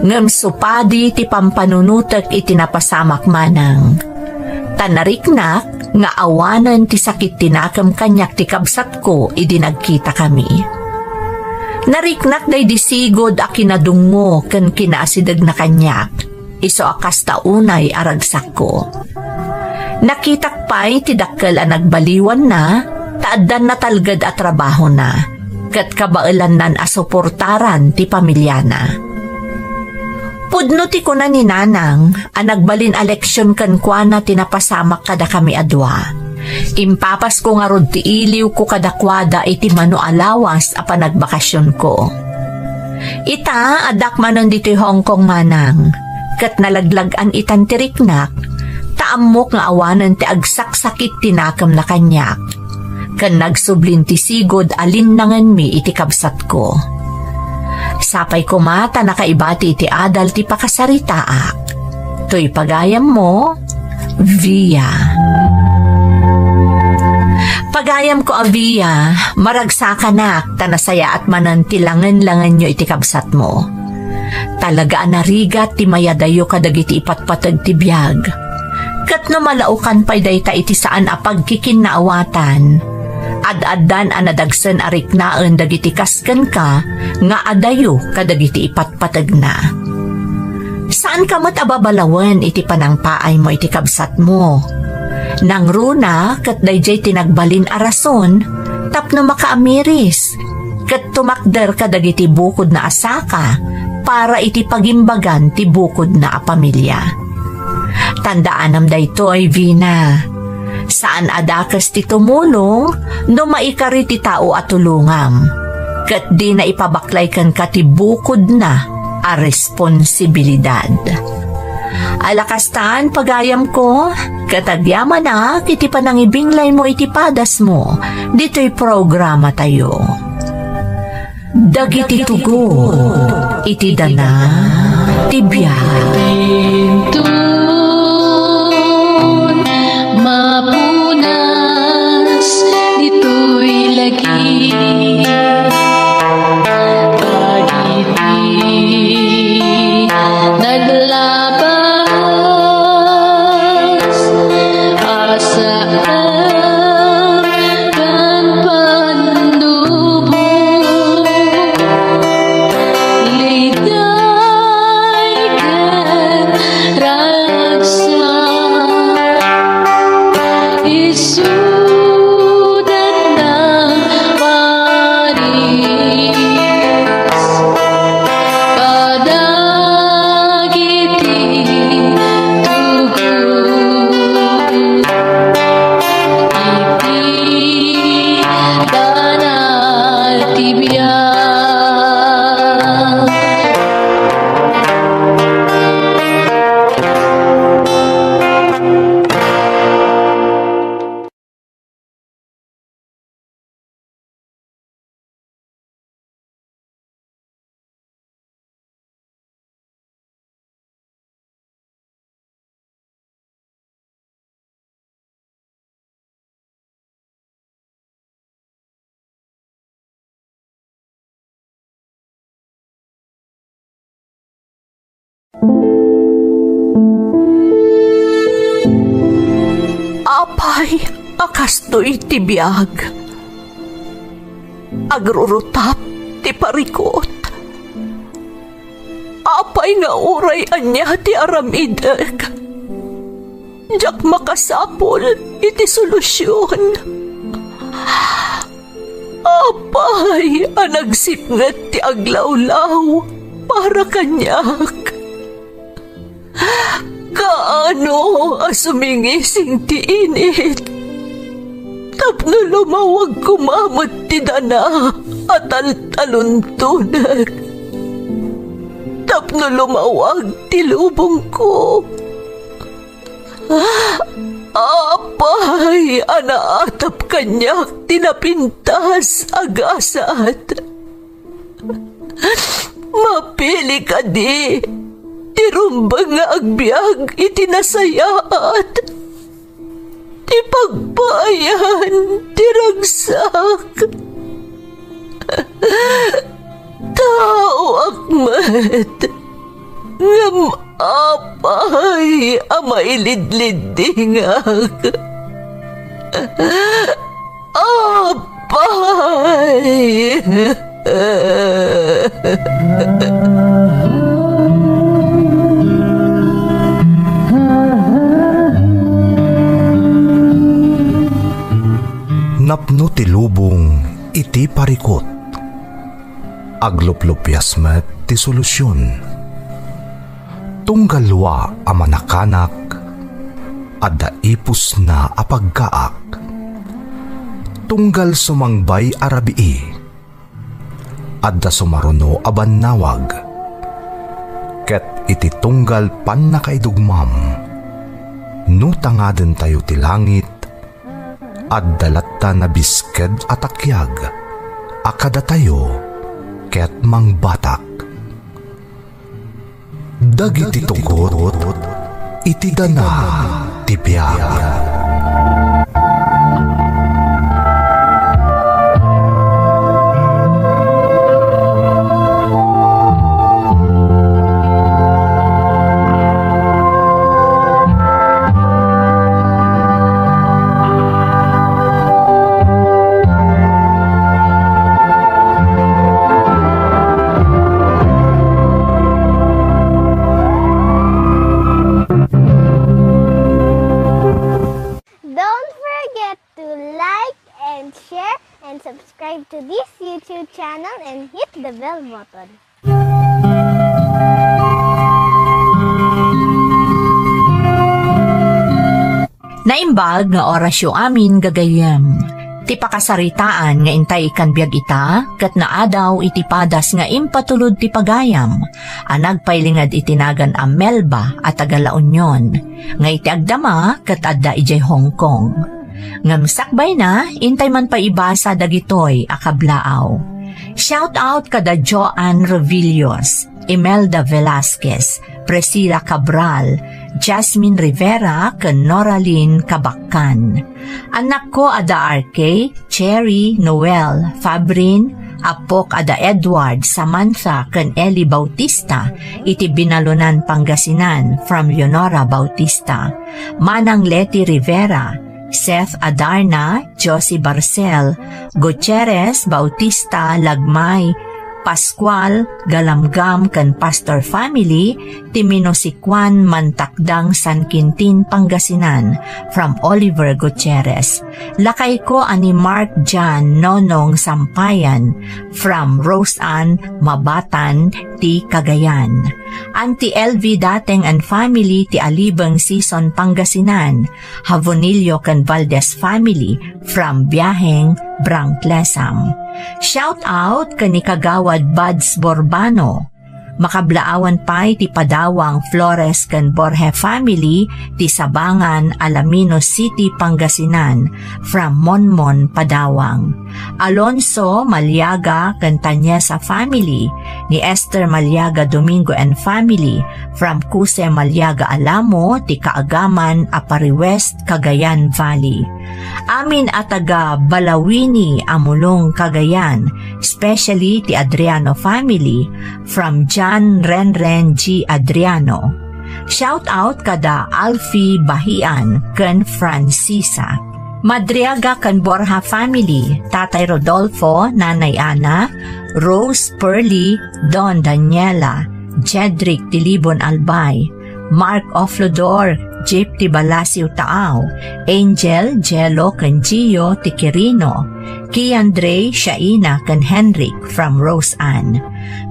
Ngem supadi ti pampanunotek iti napasamak, Manang. Ta nariknak nga awanen ti sakit ti nakem kaniak ti kabsatko idi nagkitakami. Nariknak daydi sigud a kinadungngo ken kinaasidegna kaniak, isu a kasta unay a ragsakko. Nakitak pay ti dakkel a nagbaliwanna ta addan natalged a trabahona, ket kabaelannan a suportaran ti pamiliana. Pudno ti kuna ni Nanang a nagbalin a leksion kenkuana ti napasamak kadakami a dua. Impapasko ngarud ti iliwko kadakuada iti mano a lawas a panagbakasionko. Ita, addak manen ditoy Hong Kong, Manang, ket nalaglag-an itan ti riknak, ta ammok nga awanen ti agsaksakit ti nakemna kaniak. Ken nagsublin ti sigud a linnangenmi iti kabsatko. Sapay koma ta nakaibati iti adal ti pakasaritaak. Toy pagayammo, Via. Pagayamko a Via, maragsakanak ta nasayaat manen ti langen-langenyo iti kabsatmo. Talaga a narigat ti mayadayo kadagiti ipatpateg ti biag. Ket no malaokan pay dayta iti saan a pagkikinnaawatan, ad-addan a nadagsen a riknaen dagiti kas kenka nga adayo kadagiti ipatpategna. Saanka met a babalawen iti panangpaaymo iti kabsatmo. Nangruna ket daydiay ti nagbalin a rason tapno makaamiris ket tumakder kadagiti bukodna a saka para iti pagimbagan ti bukodna a pamilia. Tandaanam daytoy, Vina. Saan a dakes ti tumulong no maikari ti tao a tulongam, ket dina ipabaklay kenka ti bukodna a responsibilidad. Ala kastan, pagayamko, ket agyamanak iti panangibinglaymo iti padasmo ditoy programatayo. Dagiti tugot iti dana ti biag. Inton mapunas ditoy lagi, dagiti naglabas a saan ken pannubo, liday ken ragsak, isudat na paris. Apay a kastoy ti biag, agrurutap ti parikut. Apay nga uray ania ti aramidek, diak makasapul iti solusion. Apay a nagsipnget ti aglawlaw para kaniak. Kaano a sumingising ti init, tapno lumawag koma met ti dana a taltaluntonek, tapno lumawag ti lubongko. Apay a naatap kaniak ti napintas a gasat. Mapili kadi ti rumbeng nga agbiag iti nasayaat, ti pagpaayan ti ragsak. Taoak met, ngem apay a mailidliddingak. Apay! Napno ti lubong iti parikut. Agluplupias met ti solusion. Tunggal lua a manakanak, adda ipusna a pagkaak. Tunggal sumangbay a rabii, adda sumaruno a bannawag. Ket iti tunggal pannakaidugmam, no tangadentayo ti langit, adda latta nabisked a takiag a kadatayo ket mangbatak. Dagiti tugot iti dana ti biag. Don't forget to like and share and subscribe to this YouTube channel and hit the bell button. Naimbag nga orasyo amin, gagayyem. Ti pakasaritaan nga intay ikkan biag ita ket naadaw iti padas nga impatulod ti pagayam a nagpailinged iti nagan a Melba a taga La Union, nga iti agdama ket adda idiay Hong Kong. Ngem sakbayna, intay man pay ibasa dagitoy a kablaaw. Shout out kada Joanne Revillos, Imelda Velasquez, Priscilla Cabral, Jasmine Rivera, ken Noralyn Kabakkan. Annakko a da R K, Cherry, Noel, Fabrin, appok a da Edward, Samantha, ken Eli Bautista, iti Binalunan, Pangasinan, from Leonora Bautista. Manang Leti Rivera, Seth Adarna, Josie Barcel, Gutierrez, Bautista, Lagmay, Pascual, Galamgam, ken Pastor family ti Minosikuan, Mantakdang, San Quintin, Pangasinan, from Oliver Gutierrez. Lakayko a ni Mark John Nonong Sampayan, from Rose Ann Mabatan ti Cagayan. Auntie L V Dateng and family ti Alibeng, Sison, Pangasinan. Habonillo ken Valdez family from Biaheng, Brang Clesam. Shout out ken ni Kagawad Buds Borbano. Makablaawan pay ti Padawang Flores ken Borje family ti Sabangan, Alaminos City, Pangasinan, from Monmon, Padawang. Alonso Maliaga ken Tanyesa family, ni Esther Maliaga Domingo and family from Cuse Maliaga Alamo ti Kaagaman, Aparri West, Cagayan Valley. Amin a taga Balawini, Amulong, Cagayan, especially ti Adriano family from John Renren G. Adriano. Shout out kada Alfie Bahian ken Francisa. Madriaga ken Borja family, Tatay Rodolfo, Nanay Ana, Rose, Pearly, Don, Daniela, Jedrick Tilibon Albay, Mark Oflodor, Jeep ti Balasio Taao, Angel, Jello ken Gio ti Quirino, Kian Dre, Shaina ken Henrik from Rose Ann,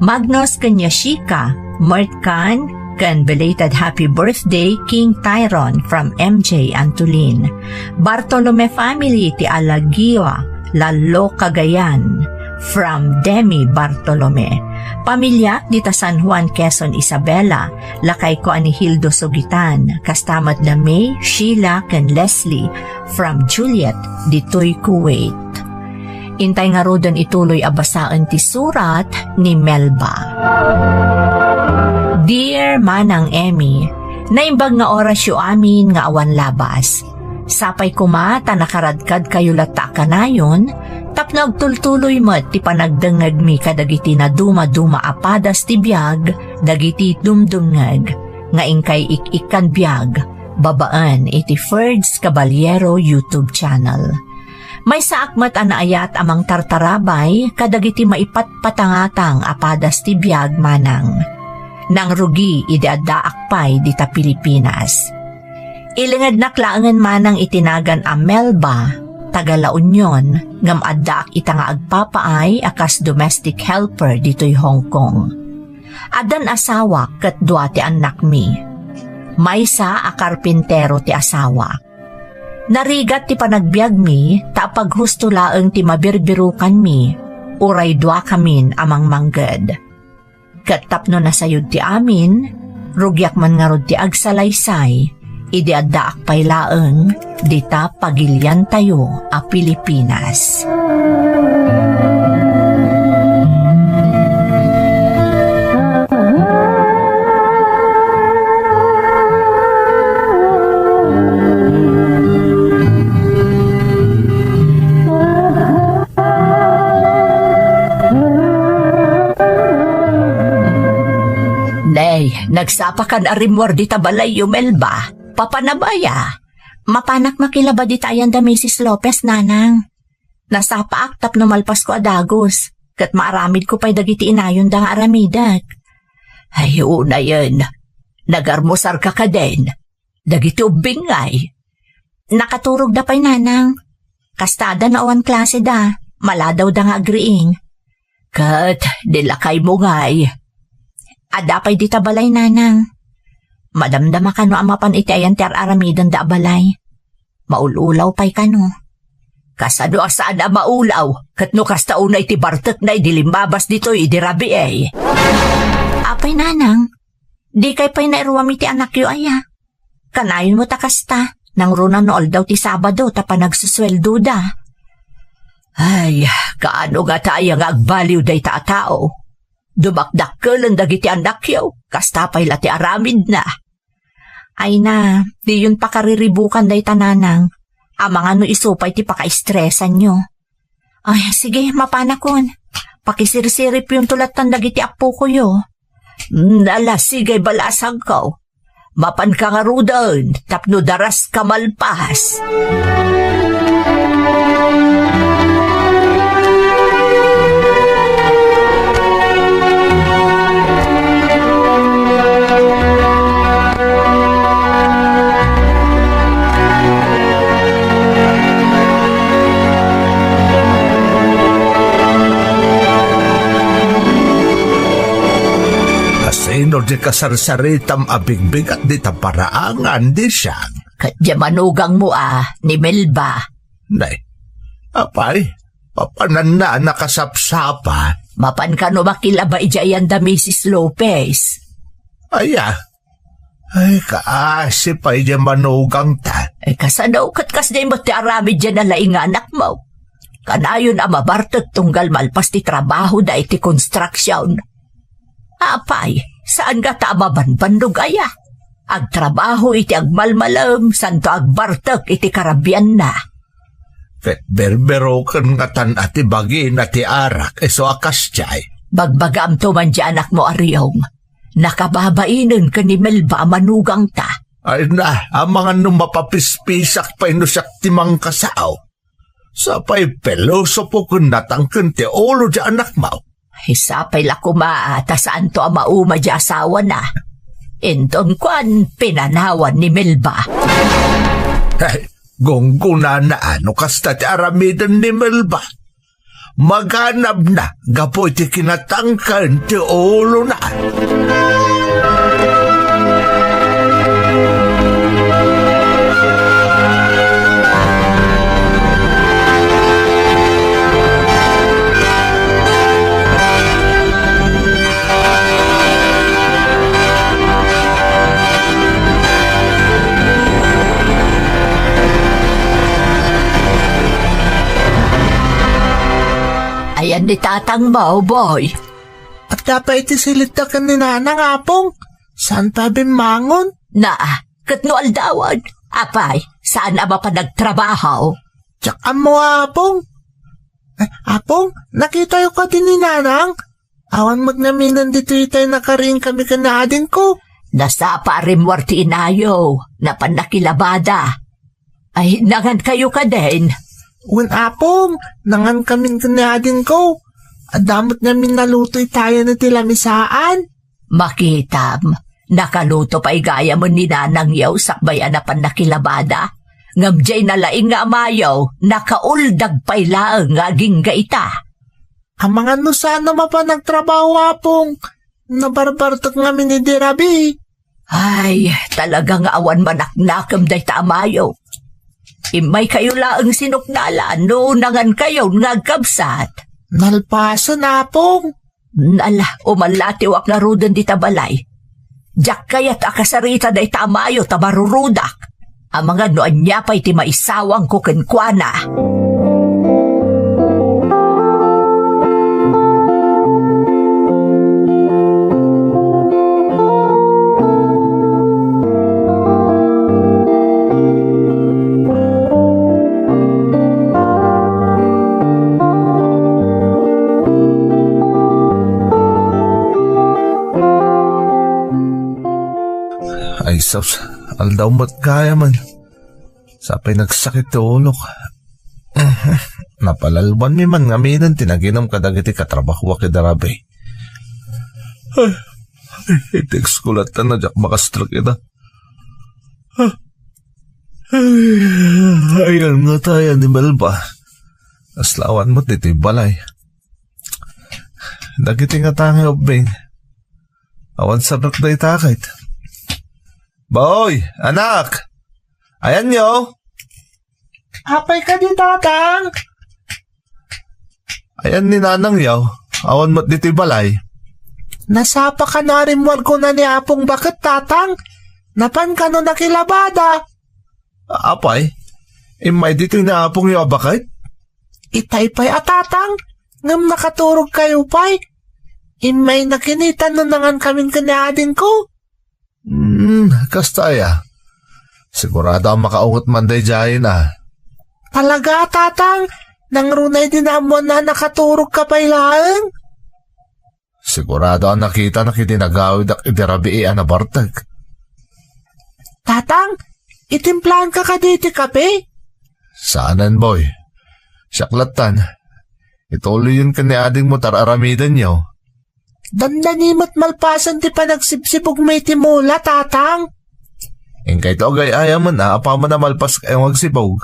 Magnus ken Yashika, Mert Khan, ken belated happy birthday King Tyron from M J Antolin. Bartolome family ti Alagiwa, Lallo, Cagayan from Demi Bartolome. Pamiliak dita San Juan, Quezon, Isabela, lakayko a ni Hildo Sugitan, kasta met da May, Sheila, ken Leslie from Juliet ditoy Kuwait. Intay ngaruden ituloy a basaen ti surat ni Melba. Dear Manang Emmy, naimbag nga orasyo amin nga awan labas. Sapay koma ta nakaradkadkayo latta a kanayon, tapno agtultuloy met ti panagdengngegmi kadagiti nadumaduma a padas ti biag dagiti dumdumngeg nga inkay ik-ikkan biag babaen iti Ferds Caballero YouTube channel. Maysaak met a naayat a mangtartarabay kadagiti maipatpatangatang a padas ti biag, Manang. Nangrugi idi addaak pay dita Pilipinas. Ilingednak laengen, Manang, iti nagan a Melba, taga La Union, ngem addaak ita nga agpapaay a kas domestic helper ditoy Hong Kong. Addan asawak ket dua ti annakmi. Maysa a karpintero ti asawak. Narigat ti panagbiagmi ta apaghusto laeng ti mabirbirukanmi, uray duakamin a mangmangged. Ket tapno nasayod ti amin, rugiak man ngarud ti agsalaysay idi addaak pay laeng dita pagiliantayo a Pilipinas. Nay, nagsapakan a rimmuar dita balayyo, Melba. Papanam aya? Mapanak makilaba dita ayan da Misis Lopez, Nanang. Nasapaak tapno malpasko a dagus, ket maaramidko pay dagiti inayonda nga aramidek. Ay, unayen, nagarmusarka kaden. Dagiti ubbing ngay? Nakaturogda pay, Nanang. Kastada no awan klaseda, maladawda nga agriing. Ket di lakaymo ngay? Adda pay dita balay, Nanang. Madamdama kano a mapan iti ayan ti ar-aramidenda a balay. Maul-ulaw pay kano. Kasano a saan a maulaw? Ket no kasta unay ti bartekna idi limmabas ditoy idi rabii. Apay, Nanang, dikay pay nairuam iti anakyo aya? Kanayon met a kasta, nangruna no aldaw ti Sabado ta panagsusueldoda. Ay, kaano ngata aya nga agbaliw dayta a tao? Dumakdakkelen dagiti annakyo, kasta pay la ti aramidna. Ay na, diyon pakariribukan dayta, Nanang. Amangan no isu pay ti pakaistresanyo. Ay, sige, mapanakon. Pakisirsiripyonto lattan dagiti appokoyo. Nala, sige, balasangko. Mapanka ngaruden tapno daras ka malpas. Asino di kasarsaritam a bigbigat dita paraangan, di siak? Ket di manugangmo a, ni Melba. Nay, apay, papananna a nakasapsapa. Mapan kano makilaba idiay ayan da Misis Lopez? Aya? Ay, kaasi pay di manugangta. Ay, kasano ket kasdiay met ti aramid diay a laing nga anakmo? Kanayon a mabartek tunggal malpas ti trabahoda iti konstruksion. Apay, saan ngata a mabanbannog aya? Agtrabaho iti agmalmalem, santo agbartek iti karabianna. Ket berberoken ngatan a ti bagina ti arak isu a kasdiay. Bagbagaamto man di anakmo a Riong. Nakababainen ken ni Melba a manugangta. Ay na, amangan no mapapispisak pay no siak ti mangkasao. Sapay pilosopo ken natangken ti ulo di anakmo. Ay, sapay la koma ta saanto a mauma di asawana. Inton kuan, pinanawan ni Melba. Hey, gunggonana no kasta ti aramiden ni Melba. Maganabna gapu iti kinatangken ti ulona. Ayan ni tatangmo, Boy. Adda pay iti silidda ken ni Nanang, Apong. Saan pay bimmangon? Na, ket no aldawen, apay, saan a mapan agtrabaho? Diak ammo, Apong. Eh, Apong, nakitayo kadi ni Nanang? Awan met ngaminen ditoy tay nakariing kami ken ni adingko. Nasapa a rimmuar ti inayo, napan nakilabada. Ay, nangan kayo kadin? Wen, Apong, nangan kamin ken ni adingko. Adda met ngamin naluto itayan iti lamisaan. Makitam, nakaluto pay gayam ni Nanang yaw sakbay a napan nakilabada. Ngem diay nalaing nga amayo, nakauldag pay laeng nga agingga ita. Amangan no saan a mapan agtrabaho, Apong. Nabarbartek ngamin idi rabii. Ay, talaga nga awan manaknakem dayta amayo. Immay kayo laeng sinuknalan no nangan kayon nga agkabsat. Nalpasen, Apong. Nala, umallatiwak ngaruden dita balay. Diak kayat a kasarita dayta amayo ta marurudak. Amangan no ania pay ti maisawangko kenkuana. Ay, sus, aldaw met gayamen. Sapay nagsakit ti ulok. Napalalwanmi man ngaminen ti naginum kadagiti katrabahoak idi rabii. Ay, ay, i-text ko latta no diak makastrek ida. Ay, ayan ngata yan ni Melba. Aslawan met ditoy balay. Dagiti ngata nga ubbing. Awan sabrak dayta ket. Boy, anak! Ayanyo? Apay kadi, Tatang? Ayan ni Nanang yaw. Awan met ditoy balay. Nasapa kano a rimmuarko na ni Apong Baket, Tatang? Napan kano nakilabada? Apay, immay ditoy ni Apong yo a Baket? Itay pay a, Tatang, ngem nakaturog kayo pay. Immay na kinitan no nangan kamin ken ni adingko. Hmm, kasta aya. Sigurado a makaunget man daydiayen a. Talaga, Tatang? Nangruna idi naammoan a nakaturog ka pay laeng? Sigurado a nakita na iti nagawidak idi rabii a nabartek. Tatang, itimplaen ka kadi iti kape? Saanen, boy. Siak lattan. Ituloyen ken ni adingmo ta ar-aramidenyo. Dandani met malpasen ti panagsibsibugmo iti mula, Tatang. Inkay to agay-ayamen a apaman a malpas kayo nga agsibug.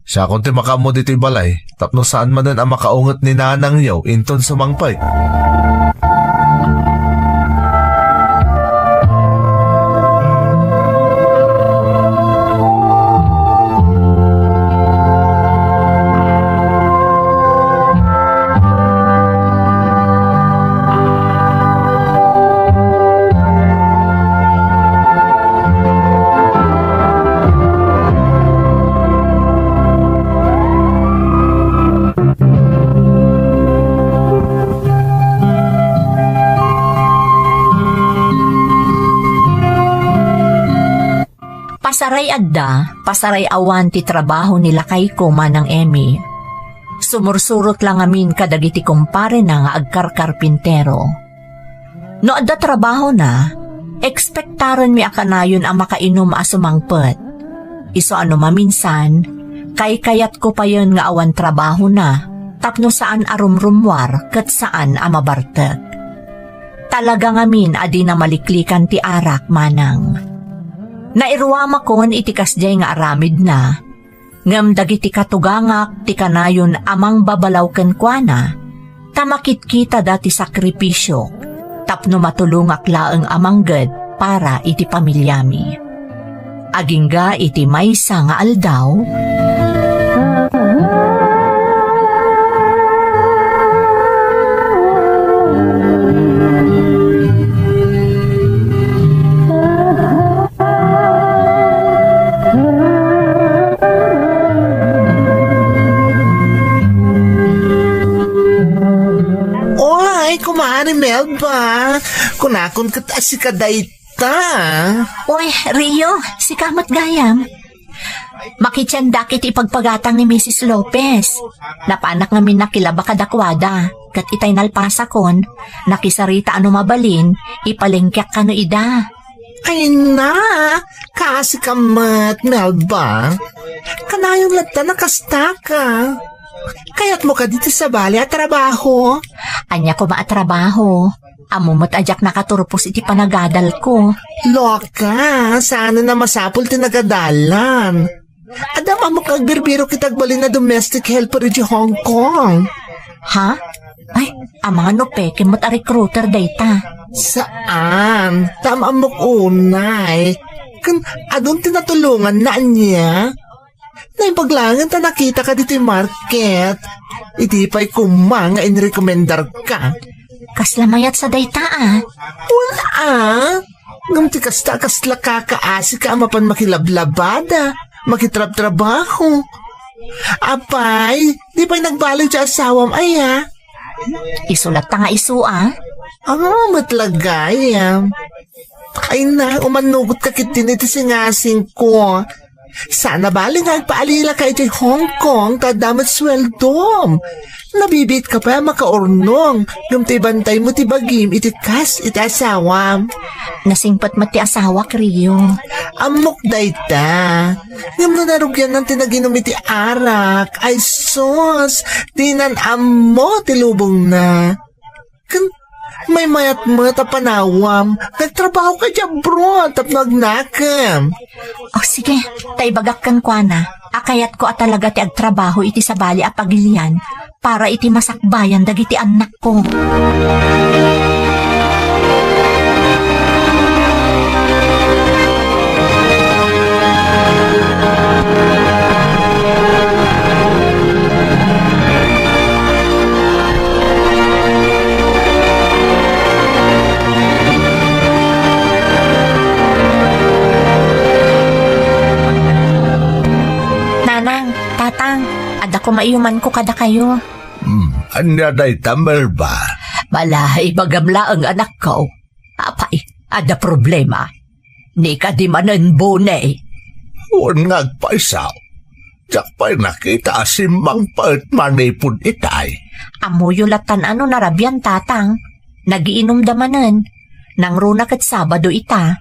Siakon ti makaammo ditoy balay, tapno saan manen a makaunget ni nanangyo inton sumangpet. Saray adda, pasaray-awan ti trabaho ni lakayko, Manang Emmy. Sumursurot la ngamin kadagiti kumparena nga agkarkarpintero. No adda trabahona, ekspektarenmi a kanayon a makainom a sumangpet. Isu a no maminsan, kaykayatko payen nga awan trabahona tapno saan a rumrummuar ket saan a mabartek. Talaga ngamin a dina maliklikan ti arak, Manang. Nairuamakon iti kasdiay nga aramidna, ngem dagiti katugangak ti kanayon a mangbabalaw kenkuana, ta makitkitada ti sakripisiok tapno matulongak laeng a mangged para iti pamiliami. Agingga iti maysa nga aldaw, Oy, Kumare Melba, kunakon ket a sika dayta. Oy, Rio, sika met gayam. Makitiendak iti ipagpagatang ni Misis Lopez. Napanak ngamin nakilaba kadakuada, ket itay nalpasakon, nakisarita a no mabalin, ipalengkeak kano ida. Ay na, kaasi ka met, Melba. Kanayon latta a kasta ka. Kayatmo kadi ti sabali a trabaho? Ania koma a trabaho? Ammo met a diak nakaturpos iti panagadalko. Loka, saan a masapul ti nagadalan. Adda ammok nga agbirbirok iti agbalin a domestic helper iti Hong Kong. Ha? Ay, amangan no peke met a recruiter dayta. Saan? Ta ammok unay. Ken adun ti natulonganna ania? Naimbag laengen ta nakitaka ditoy market. Idi pay koma nga inrekomendarka. Kasla mayat sa dayta, a? Wen, a? Ngem ti kasta, kasla kakaasika a mapan makilablabada, makitrabtrabaho. Apay, di pay nagbaliw ti asawam, aya? Isu latta nga isu, a? Amo met la gayam. Ay na, umannugotka ketdin iti singasingko. Saan a bale nga agpaalilaka iti Hong Kong ta adda met sueldom. Nabibiitka pay a makaurnong, ngem ti bantaymo ti bagim iti kas iti asawam. Nasingpet met ti asawak, Rio. Ammok dayta. Ngem no narugianna ti naginum iti arak, ay sus, dinan ammo ti lubongna. Ken maymayat met a panawam, nagtrabaho ka idiay abroad tapno agnakem. O sige, ta ibagak kenkuana a kayatko a talaga ti agtrabaho iti sabali a pagilian para iti masakbayan dagiti annakko. Nanang, Tatang, adda koma iyumanko kadakayo. Hmm, ania dayta, Melba? Bala, ibagam laeng, anakko. Apay, adda problema? Ni kadi manen, Boni? Wen nga agpayso. Diak pay nakita a simmangpet manipud itay. Ammoyo lattan a no narabian, Tatang. Nagiinumda manen. Nangruna ket Sabado ita.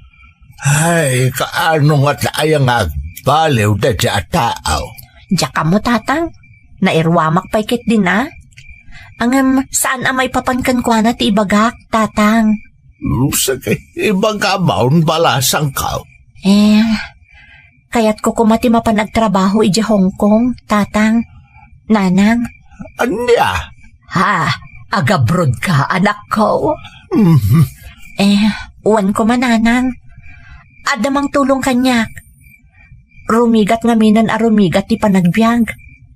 Ay, kaano ngata aya nga agbaliw daydiay a tao? Diak ammo, Tatang. Nairuamak pay ketdin a. Ngem saan a maipapan kenkuana ti ibagak, Tatang. Sige, ibagam a, balasangko. Eh, kayatko koma ti mapan agtrabaho idiay Hong Kong, Tatang, Nanang. Ania? Ha? Agabrodka, anakko? Mhm. Eh, wen koma, Nanang. Adda mangtulong kaniak. Rumigat ngaminen a rumigat ti panagbiag.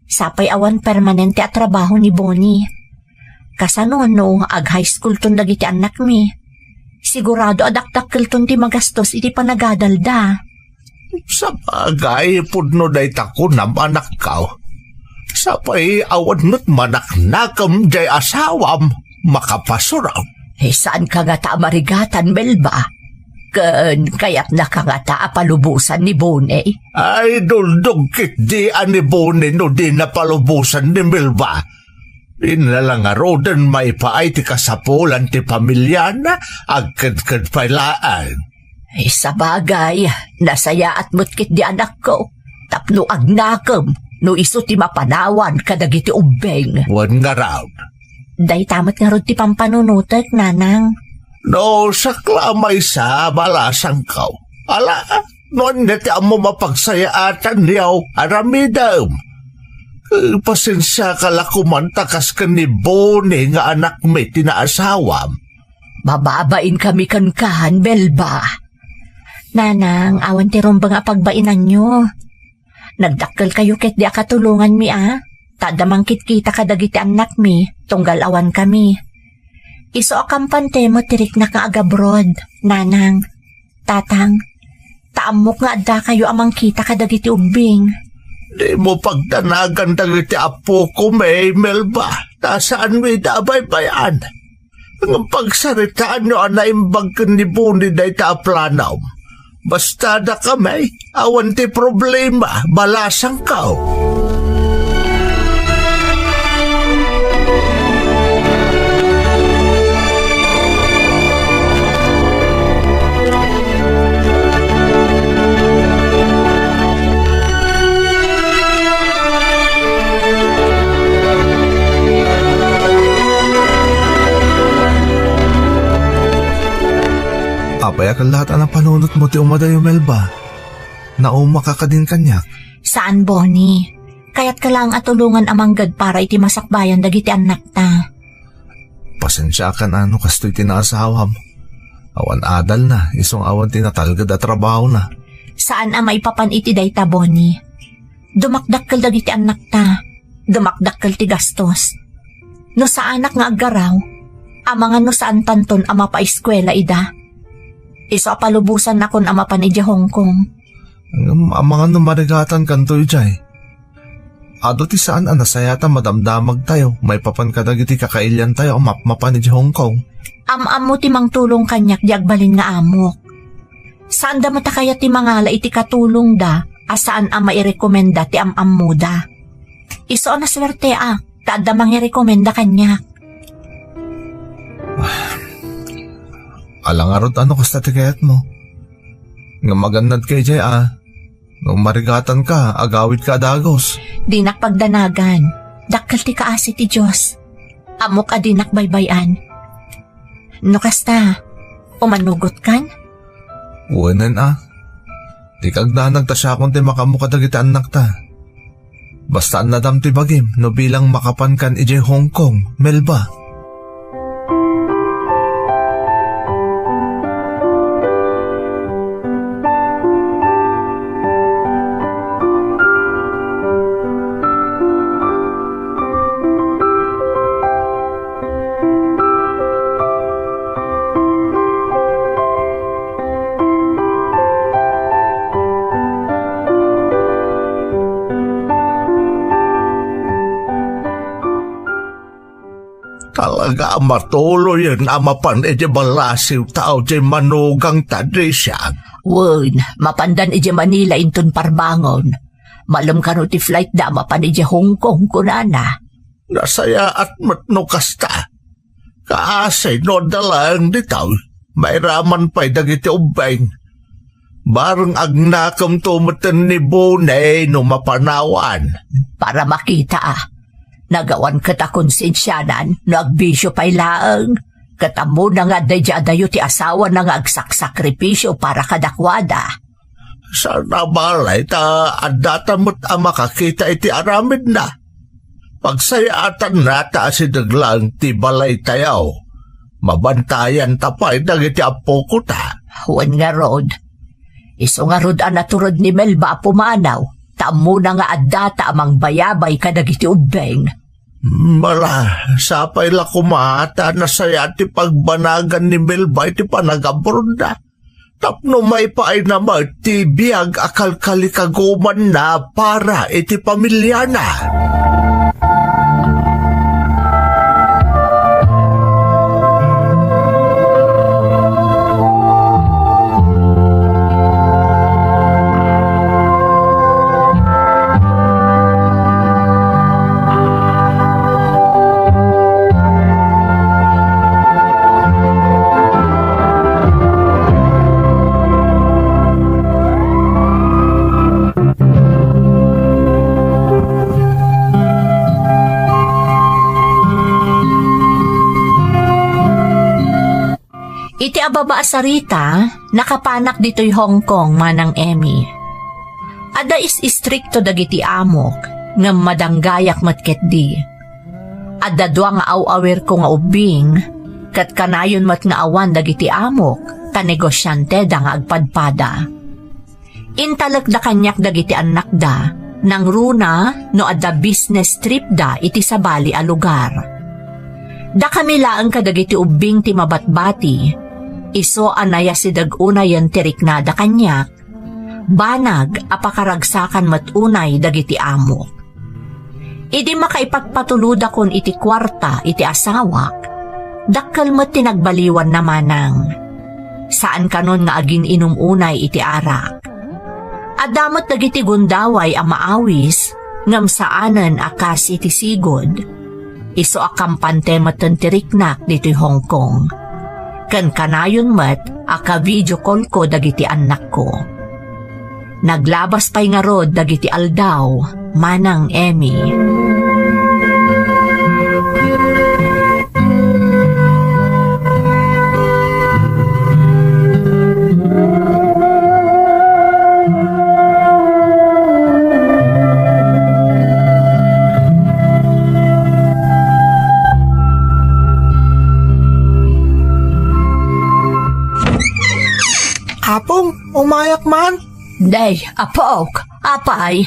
Sapay awan permanente a trabaho ni Boni. Kasano no ag-high schoolton dagiti annakmi? Sigurado a dakdakkelton ti magastos iti panagadalda. Sabagay, pudno dayta kunam, anakko. Sapay awan met manaknakem diay asawam, makapasuram. Eh, saanka ngata a marigatan, Melba? Ken kayatnaka ngata a palubosan ni Bonnie? Ay, duldog ketdi a ni Bonnie no dina palubosan ni Melba. Dina la ngaruden maipaay ti kasapulan ti pamiliana, agkedked pay laeng. Ay, sabagay, nasayaat met ketdi anakko, tapno agnakem no isu ti mapanawan kadagiti ubbing. Wen ngarud. Dayta met ngarud ti pampanunotek, Nanang. No, sakla a maysa, balasangko. Ala, no ania ti ammom a pagsayaatan, yaw, aramidem. Eh, pasensiaka la koman ta kas ken ni Bonnie nga anakmi ti naasawam. Mababainkami kenka, Melba. Nanang, awan ti rumbeng a pagbainanyo. Nagdakkelkayo ketdi a katulonganmi a, ta adda mangkitkita kadagiti annakmi, tunggal awankami. Isu a kampante met ti riknak nga agabroad, Nanang, Tatang, ta ammok nga addakayo a mangkita kadagiti ubbing. Dimo pagdanagan dagiti appokom, Melba, ta saanmi ida a baybay-an. Ngem pagsaritaanyo a naimbag ken ni Bonnie dayta a planom. Basta dakami, awan ti problema, balasangko. Apay a kellaat a napanunotmo ti umadayo, Melba? Naumaka kadin kaniak? Saan, Bonnie. Kayatka laeng a tulongan a mangged para iti masakbayan dagiti annakta. Pasensiakan a no kastoy ti naasawam. Awan adalna, isu nga awan ti natalged a trabahona. Saan a maipapan iti dayta, Bonnie. Dumakdakkel dagiti annakta. Dumakdakkel ti gastos. No saanak nga aggaraw, amangan no saantanton a mapaeskuela ida. Isu a palubosannakon a mapan idiay Hong Kong. Ngem amangan no marigatankanto idiay. Adu ti saan a nasayaat a madamdamagtayo maipapan kadagiti kakailiantayo a mapmapan idiay Hong Kong. Am-ammo ti mangtulong kaniak di agbalin nga amok. Saanda met a kayat ti mangala iti katulongda a saan a mairekomenda ti am-ammoda. Isu a nasuerteak ta adda mangirekomenda kaniak. Ala ngarud a no kasta ti kayatmo. Ngem agannadka idiay a, no marigatanka, agawidka a dagus. Dinak pagdanagan. Dakkel ti kaasi ti Dios. Ammok a dinak baybay-an. No kasta, umanugotkan? Wenen a. Dika agdanag ta siakon ti makaammo kadagiti annakta. Basta annadam ti bagim no bilang makapankan idiay Hong Kong, Melba. Talaga a matuloyen a mapan idiay ballasiw ta awdiay manugangta, Disiang. Wen, mapandan idiay Manila inton parbangon. Malem kano ti flightda a mapan idiay Hong Kong, kunana. Nasayaat met no kasta. Kaasi no adda laeng ditoy, mairaman pay dagiti ubbing. Bareng agnakemto metten ni Bonnie no mapanawan. Para makita a, nagawan ket a konsensianan no agbisio pay laeng, ket ammona nga adda idiay adayo ti asawana nga agsaksakripisio para kadakuada. Saan a balay ta addata met a makakita iti aramidna. Pagsayaatanna ta asideg laeng ti balaytayo. Mabantayanta pay dagiti appokota. Wen ngarud, isu ngarud a natured ni Melba a pumanaw, ta ammona nga addata a mangbayabay kadagiti ubbing. Mala, sapay la koma ta nasayaat ti pagbanagan ni Melba iti panagabrodna. Tapno maipaayna met ti biag a kalkalikagumanna para iti pamiliana. Iti ababa a sarita, nakapanak ditoy Hong Kong, Manang Emmy. Adda is-istrikto dagiti amok, ngem madanggayak met ketdi. Adda dua nga aw-awirko nga ubbing, ket kanayon met nga awan dagiti amok, ta negosianteda nga agpadpada. Intalekda kaniak dagiti annakda, nangruna no adda business tripda iti sabali a lugar. Dakami laeng kadagiti ubbing ti mabatbati, isu a nayasideg unayen ti riknada kaniak, banag a pakaragsakan met unay dagiti amok. Idi makaipatpatulodakon iti kuarta iti asawak, dakkel met ti nagbaliwanna, Manang. Saan kanon nga agin-inum unay iti arak. Adda met dagiti gundaway a maawis, ngem saanen a kas iti sigud. Isu a kampante metten ti riknak ditoy Hong Kong. Ken kanayon met a ka-video call ko dagiti annakko. Naglabas pay ngarud dagiti aldaw, Manang Emmy. Apong, umayak man? Nay, apok, apay,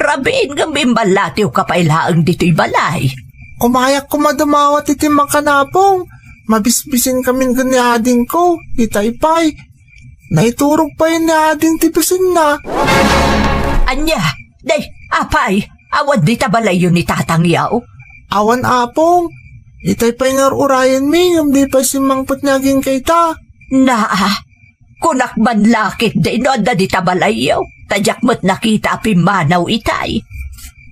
rabiin ngem imballatiwka pay laeng ditoy balay. Umayak koma dumawat iti makan, Apong. Mabisbisin kamin ken ni adingko, itay pay. Naiturog pay ni ading ti bisinna. Ania? Nay, apay, awan dita balayyo ni tatangyo? Awan, Apong. Itay pay nga ur-urayenmi, ngem di pay simmangpet ni agingga ita. Naa, kunak man la ketdi no adda dita balayyo, ta diak met nakita a pimmanaw itay.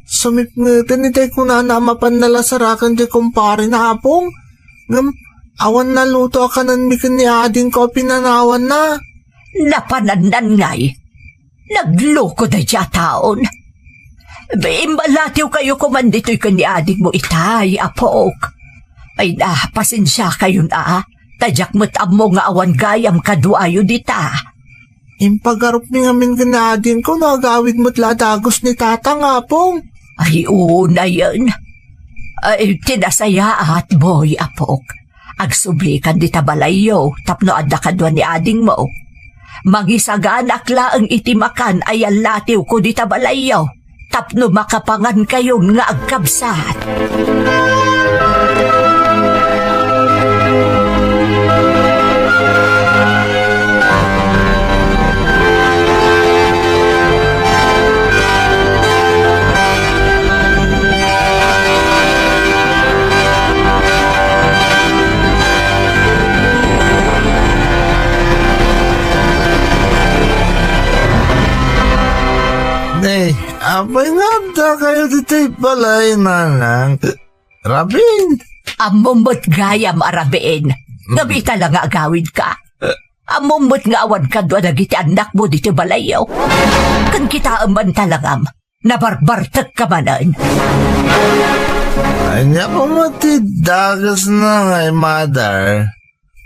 Sumipngeten itay kunana a mapan nalasaraken ti kumparena, Apong. Ngem awan naluto a kanenmi ken ni adingko a pinanawanna. Napanannan ngay. Nagloko daydi a taon. Imballatiwkayo koman ditoy ken ni adingmo itay, apok. Ay na, pasensiakayon a, ta diak met ammo nga awan gayam kaduayo dita. Impagarupmi ngamin ken ni adingko no agawid met la a dagus ni tatang, Apong. Ay, unayen. Ay, ti nasayaat, Boy, apok. Agsublikan dita balayyo tapno adda kadua ni adingmo. Mangisaganak laeng iti makan a yallatiwko dita balayyo tapno makapangankayon nga agkabsat. Ne, apay nga adda kayo ditoy balay, nanang? Rabin? Ammom met gayam a rabin. Ngem ita la nga agawidka. Ammom met nga awan kadua dagiti annakmo ditoy balayyo. Ken kitaem man talangam, nabarbartekka manen. Ania koma ti dagesna ngay, mother?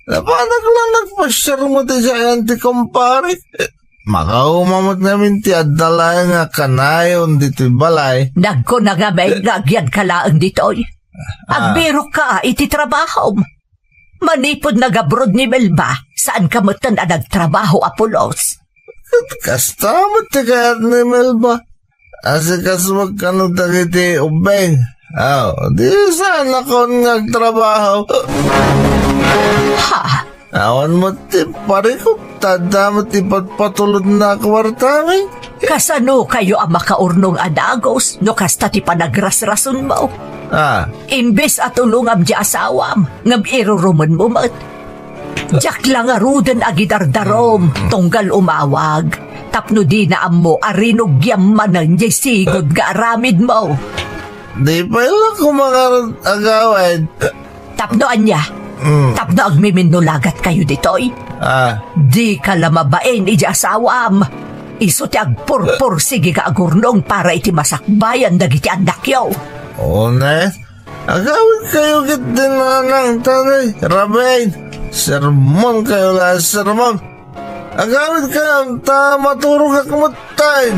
Napanak la nagpasiar met idiay ti kumpare. Makauma met ngamin ti adda laeng nga kanayon ditoy balay. Nagkuna ngamin nga agyadka laeng ditoy. Ah. Agbirokka iti trabahom. Manipud nag-abroad ni Melba, saanka metten a nagtrabaho a pulos. Ket kasta met ti kayat ni Melba. Asikasuak kano dagiti ubbing. Aw, di saanakon nga agtrabaho. Ha? Awan met ti parikut, ta adda met ti patpatulodna a kuartami. Kasano kayo a makaurnong a dagus no kasta ti panagrasrasonmo? Ah. Imbes a tulongam ti asawam, ngem irurumenmo met. Diak la ngaruden a gidardarom, tunggal umawag, tapno dina ammo a rinugiam manen diay sigud nga aramidmo. Di pay la koma ngarud agawid. Tapno ania? Mm. Tapno agmiminnulagat kayo ditoy? Ah. Dika la mabain iti asawam. Isu ti agpurpursigi nga agurnong para iti masakbayan dagiti annakyo. Unes, agawid kayo ket di nanang, tatay, rabiin. Sermon kayo la, sermon. Agawid kayo, ta maturog ak met tayo.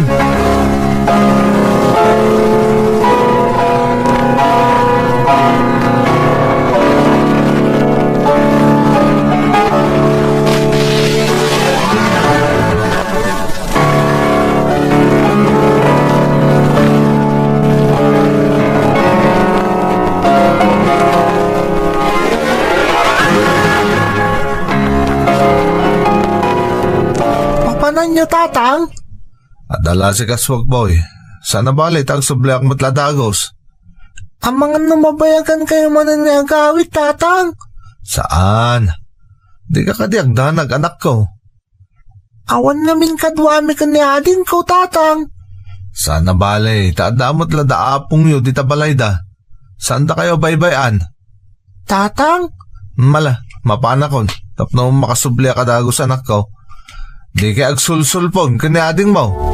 Papananyo, Tatang? Adda la si kasuak, Boy. Saan a bale ta agsubliak met la dagus. Amangan no mabayagan kayo manen ni agawid, Tatang? Saan? Dika kadi agdanag, anakko. Awan ngamin kaduami ken ni adingko, Tatang. Saan a bale, ta adda met la da apongyo dita balayda. Saan da kayo baybay-an? Tatang? Mala, mapanakon, tapno makasubliak a dagus, anakko. Dikay agsulsulpon ken ni adingmo.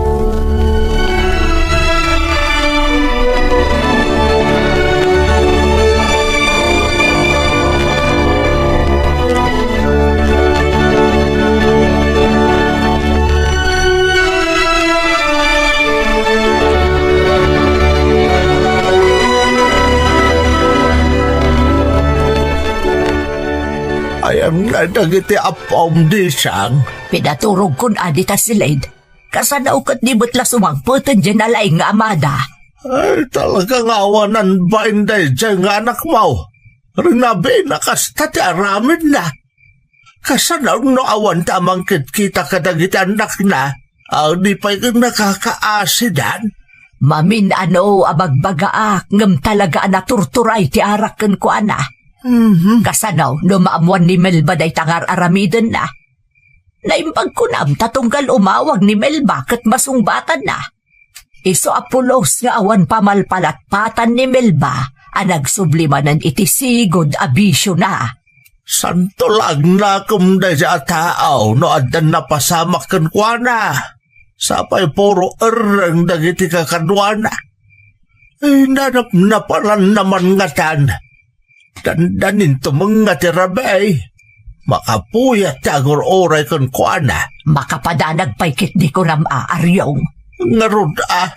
Ayanna dagiti appom, Disang. Pinaturogkon a dita silid. Kasano ket di met la sumangpeten diay nalaing nga amada? Ay, talaga nga awanan bain daydiay nga anakmo. Rinabina kasta ti aramidna. Kasano no awan ta mangkitkita kadagiti annakna, a di pay nakakaasidan? Mamin-ano a bagbagaak, ngem talaga a naturturay ti arak kenkuana. Mhm. Kasano no maammuan ni Melba dayta nga ar-aramidenna? Naimbag kunam ta tunggal umawag ni Melba ket masungbatanna. Isu a pulos nga awan pamalpalatpatan ni Melba a nagsubli manen iti sigud a bisiona. Santo la agnakem daydiay a tao no addan napasamak kenkuana. Sapay puro erreng dagiti kakaduana. Ay, nanapnapalanna man ngatan. Dandaninto met nga ti rabii. Makapuyat ti agur-uray kenkuana. Makapadanag pay ketdi kunam a, Ariong. Ngarud a,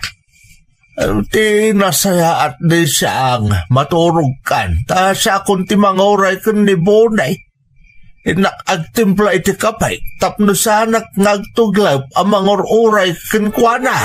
ti nasayaat, Disang, maturogkan, ta siakon ti manguray ken ni Bonay. Innak agtimpla iti kape tapno saanak nga agtuglep a mangur-uray kenkuana.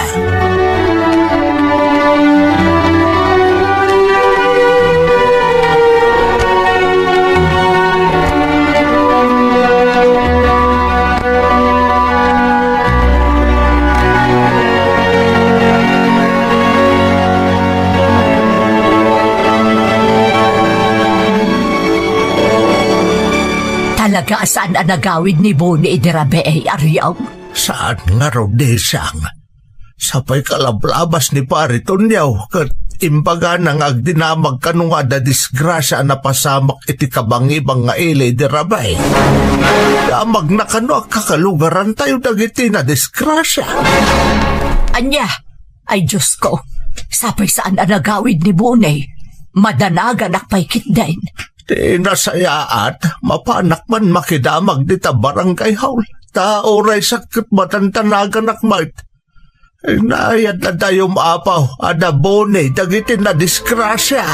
Talaga a saan a nagawid ni Boni idi rabii, Ariong? Saan ngarud, Disang. Sapay kalablabas ni Pari Tonio ket imbagana nga agdinamag kano nga adda disgrasia a napasamak iti kabangibang nga ili idi rabii. Damagna kano a kakalugarantayo dagiti nadisgrasia. Ania? Ay, Diosko, sapay saan a nagawid ni Boni. Madanaganak pay ketdin. Ti nasayaat, mapanak man makidamag dita barangay hall. Ta uray sakket madandanaganak met. Inayat na dayum, Apo, a nabuni dagiti nadisgrasia.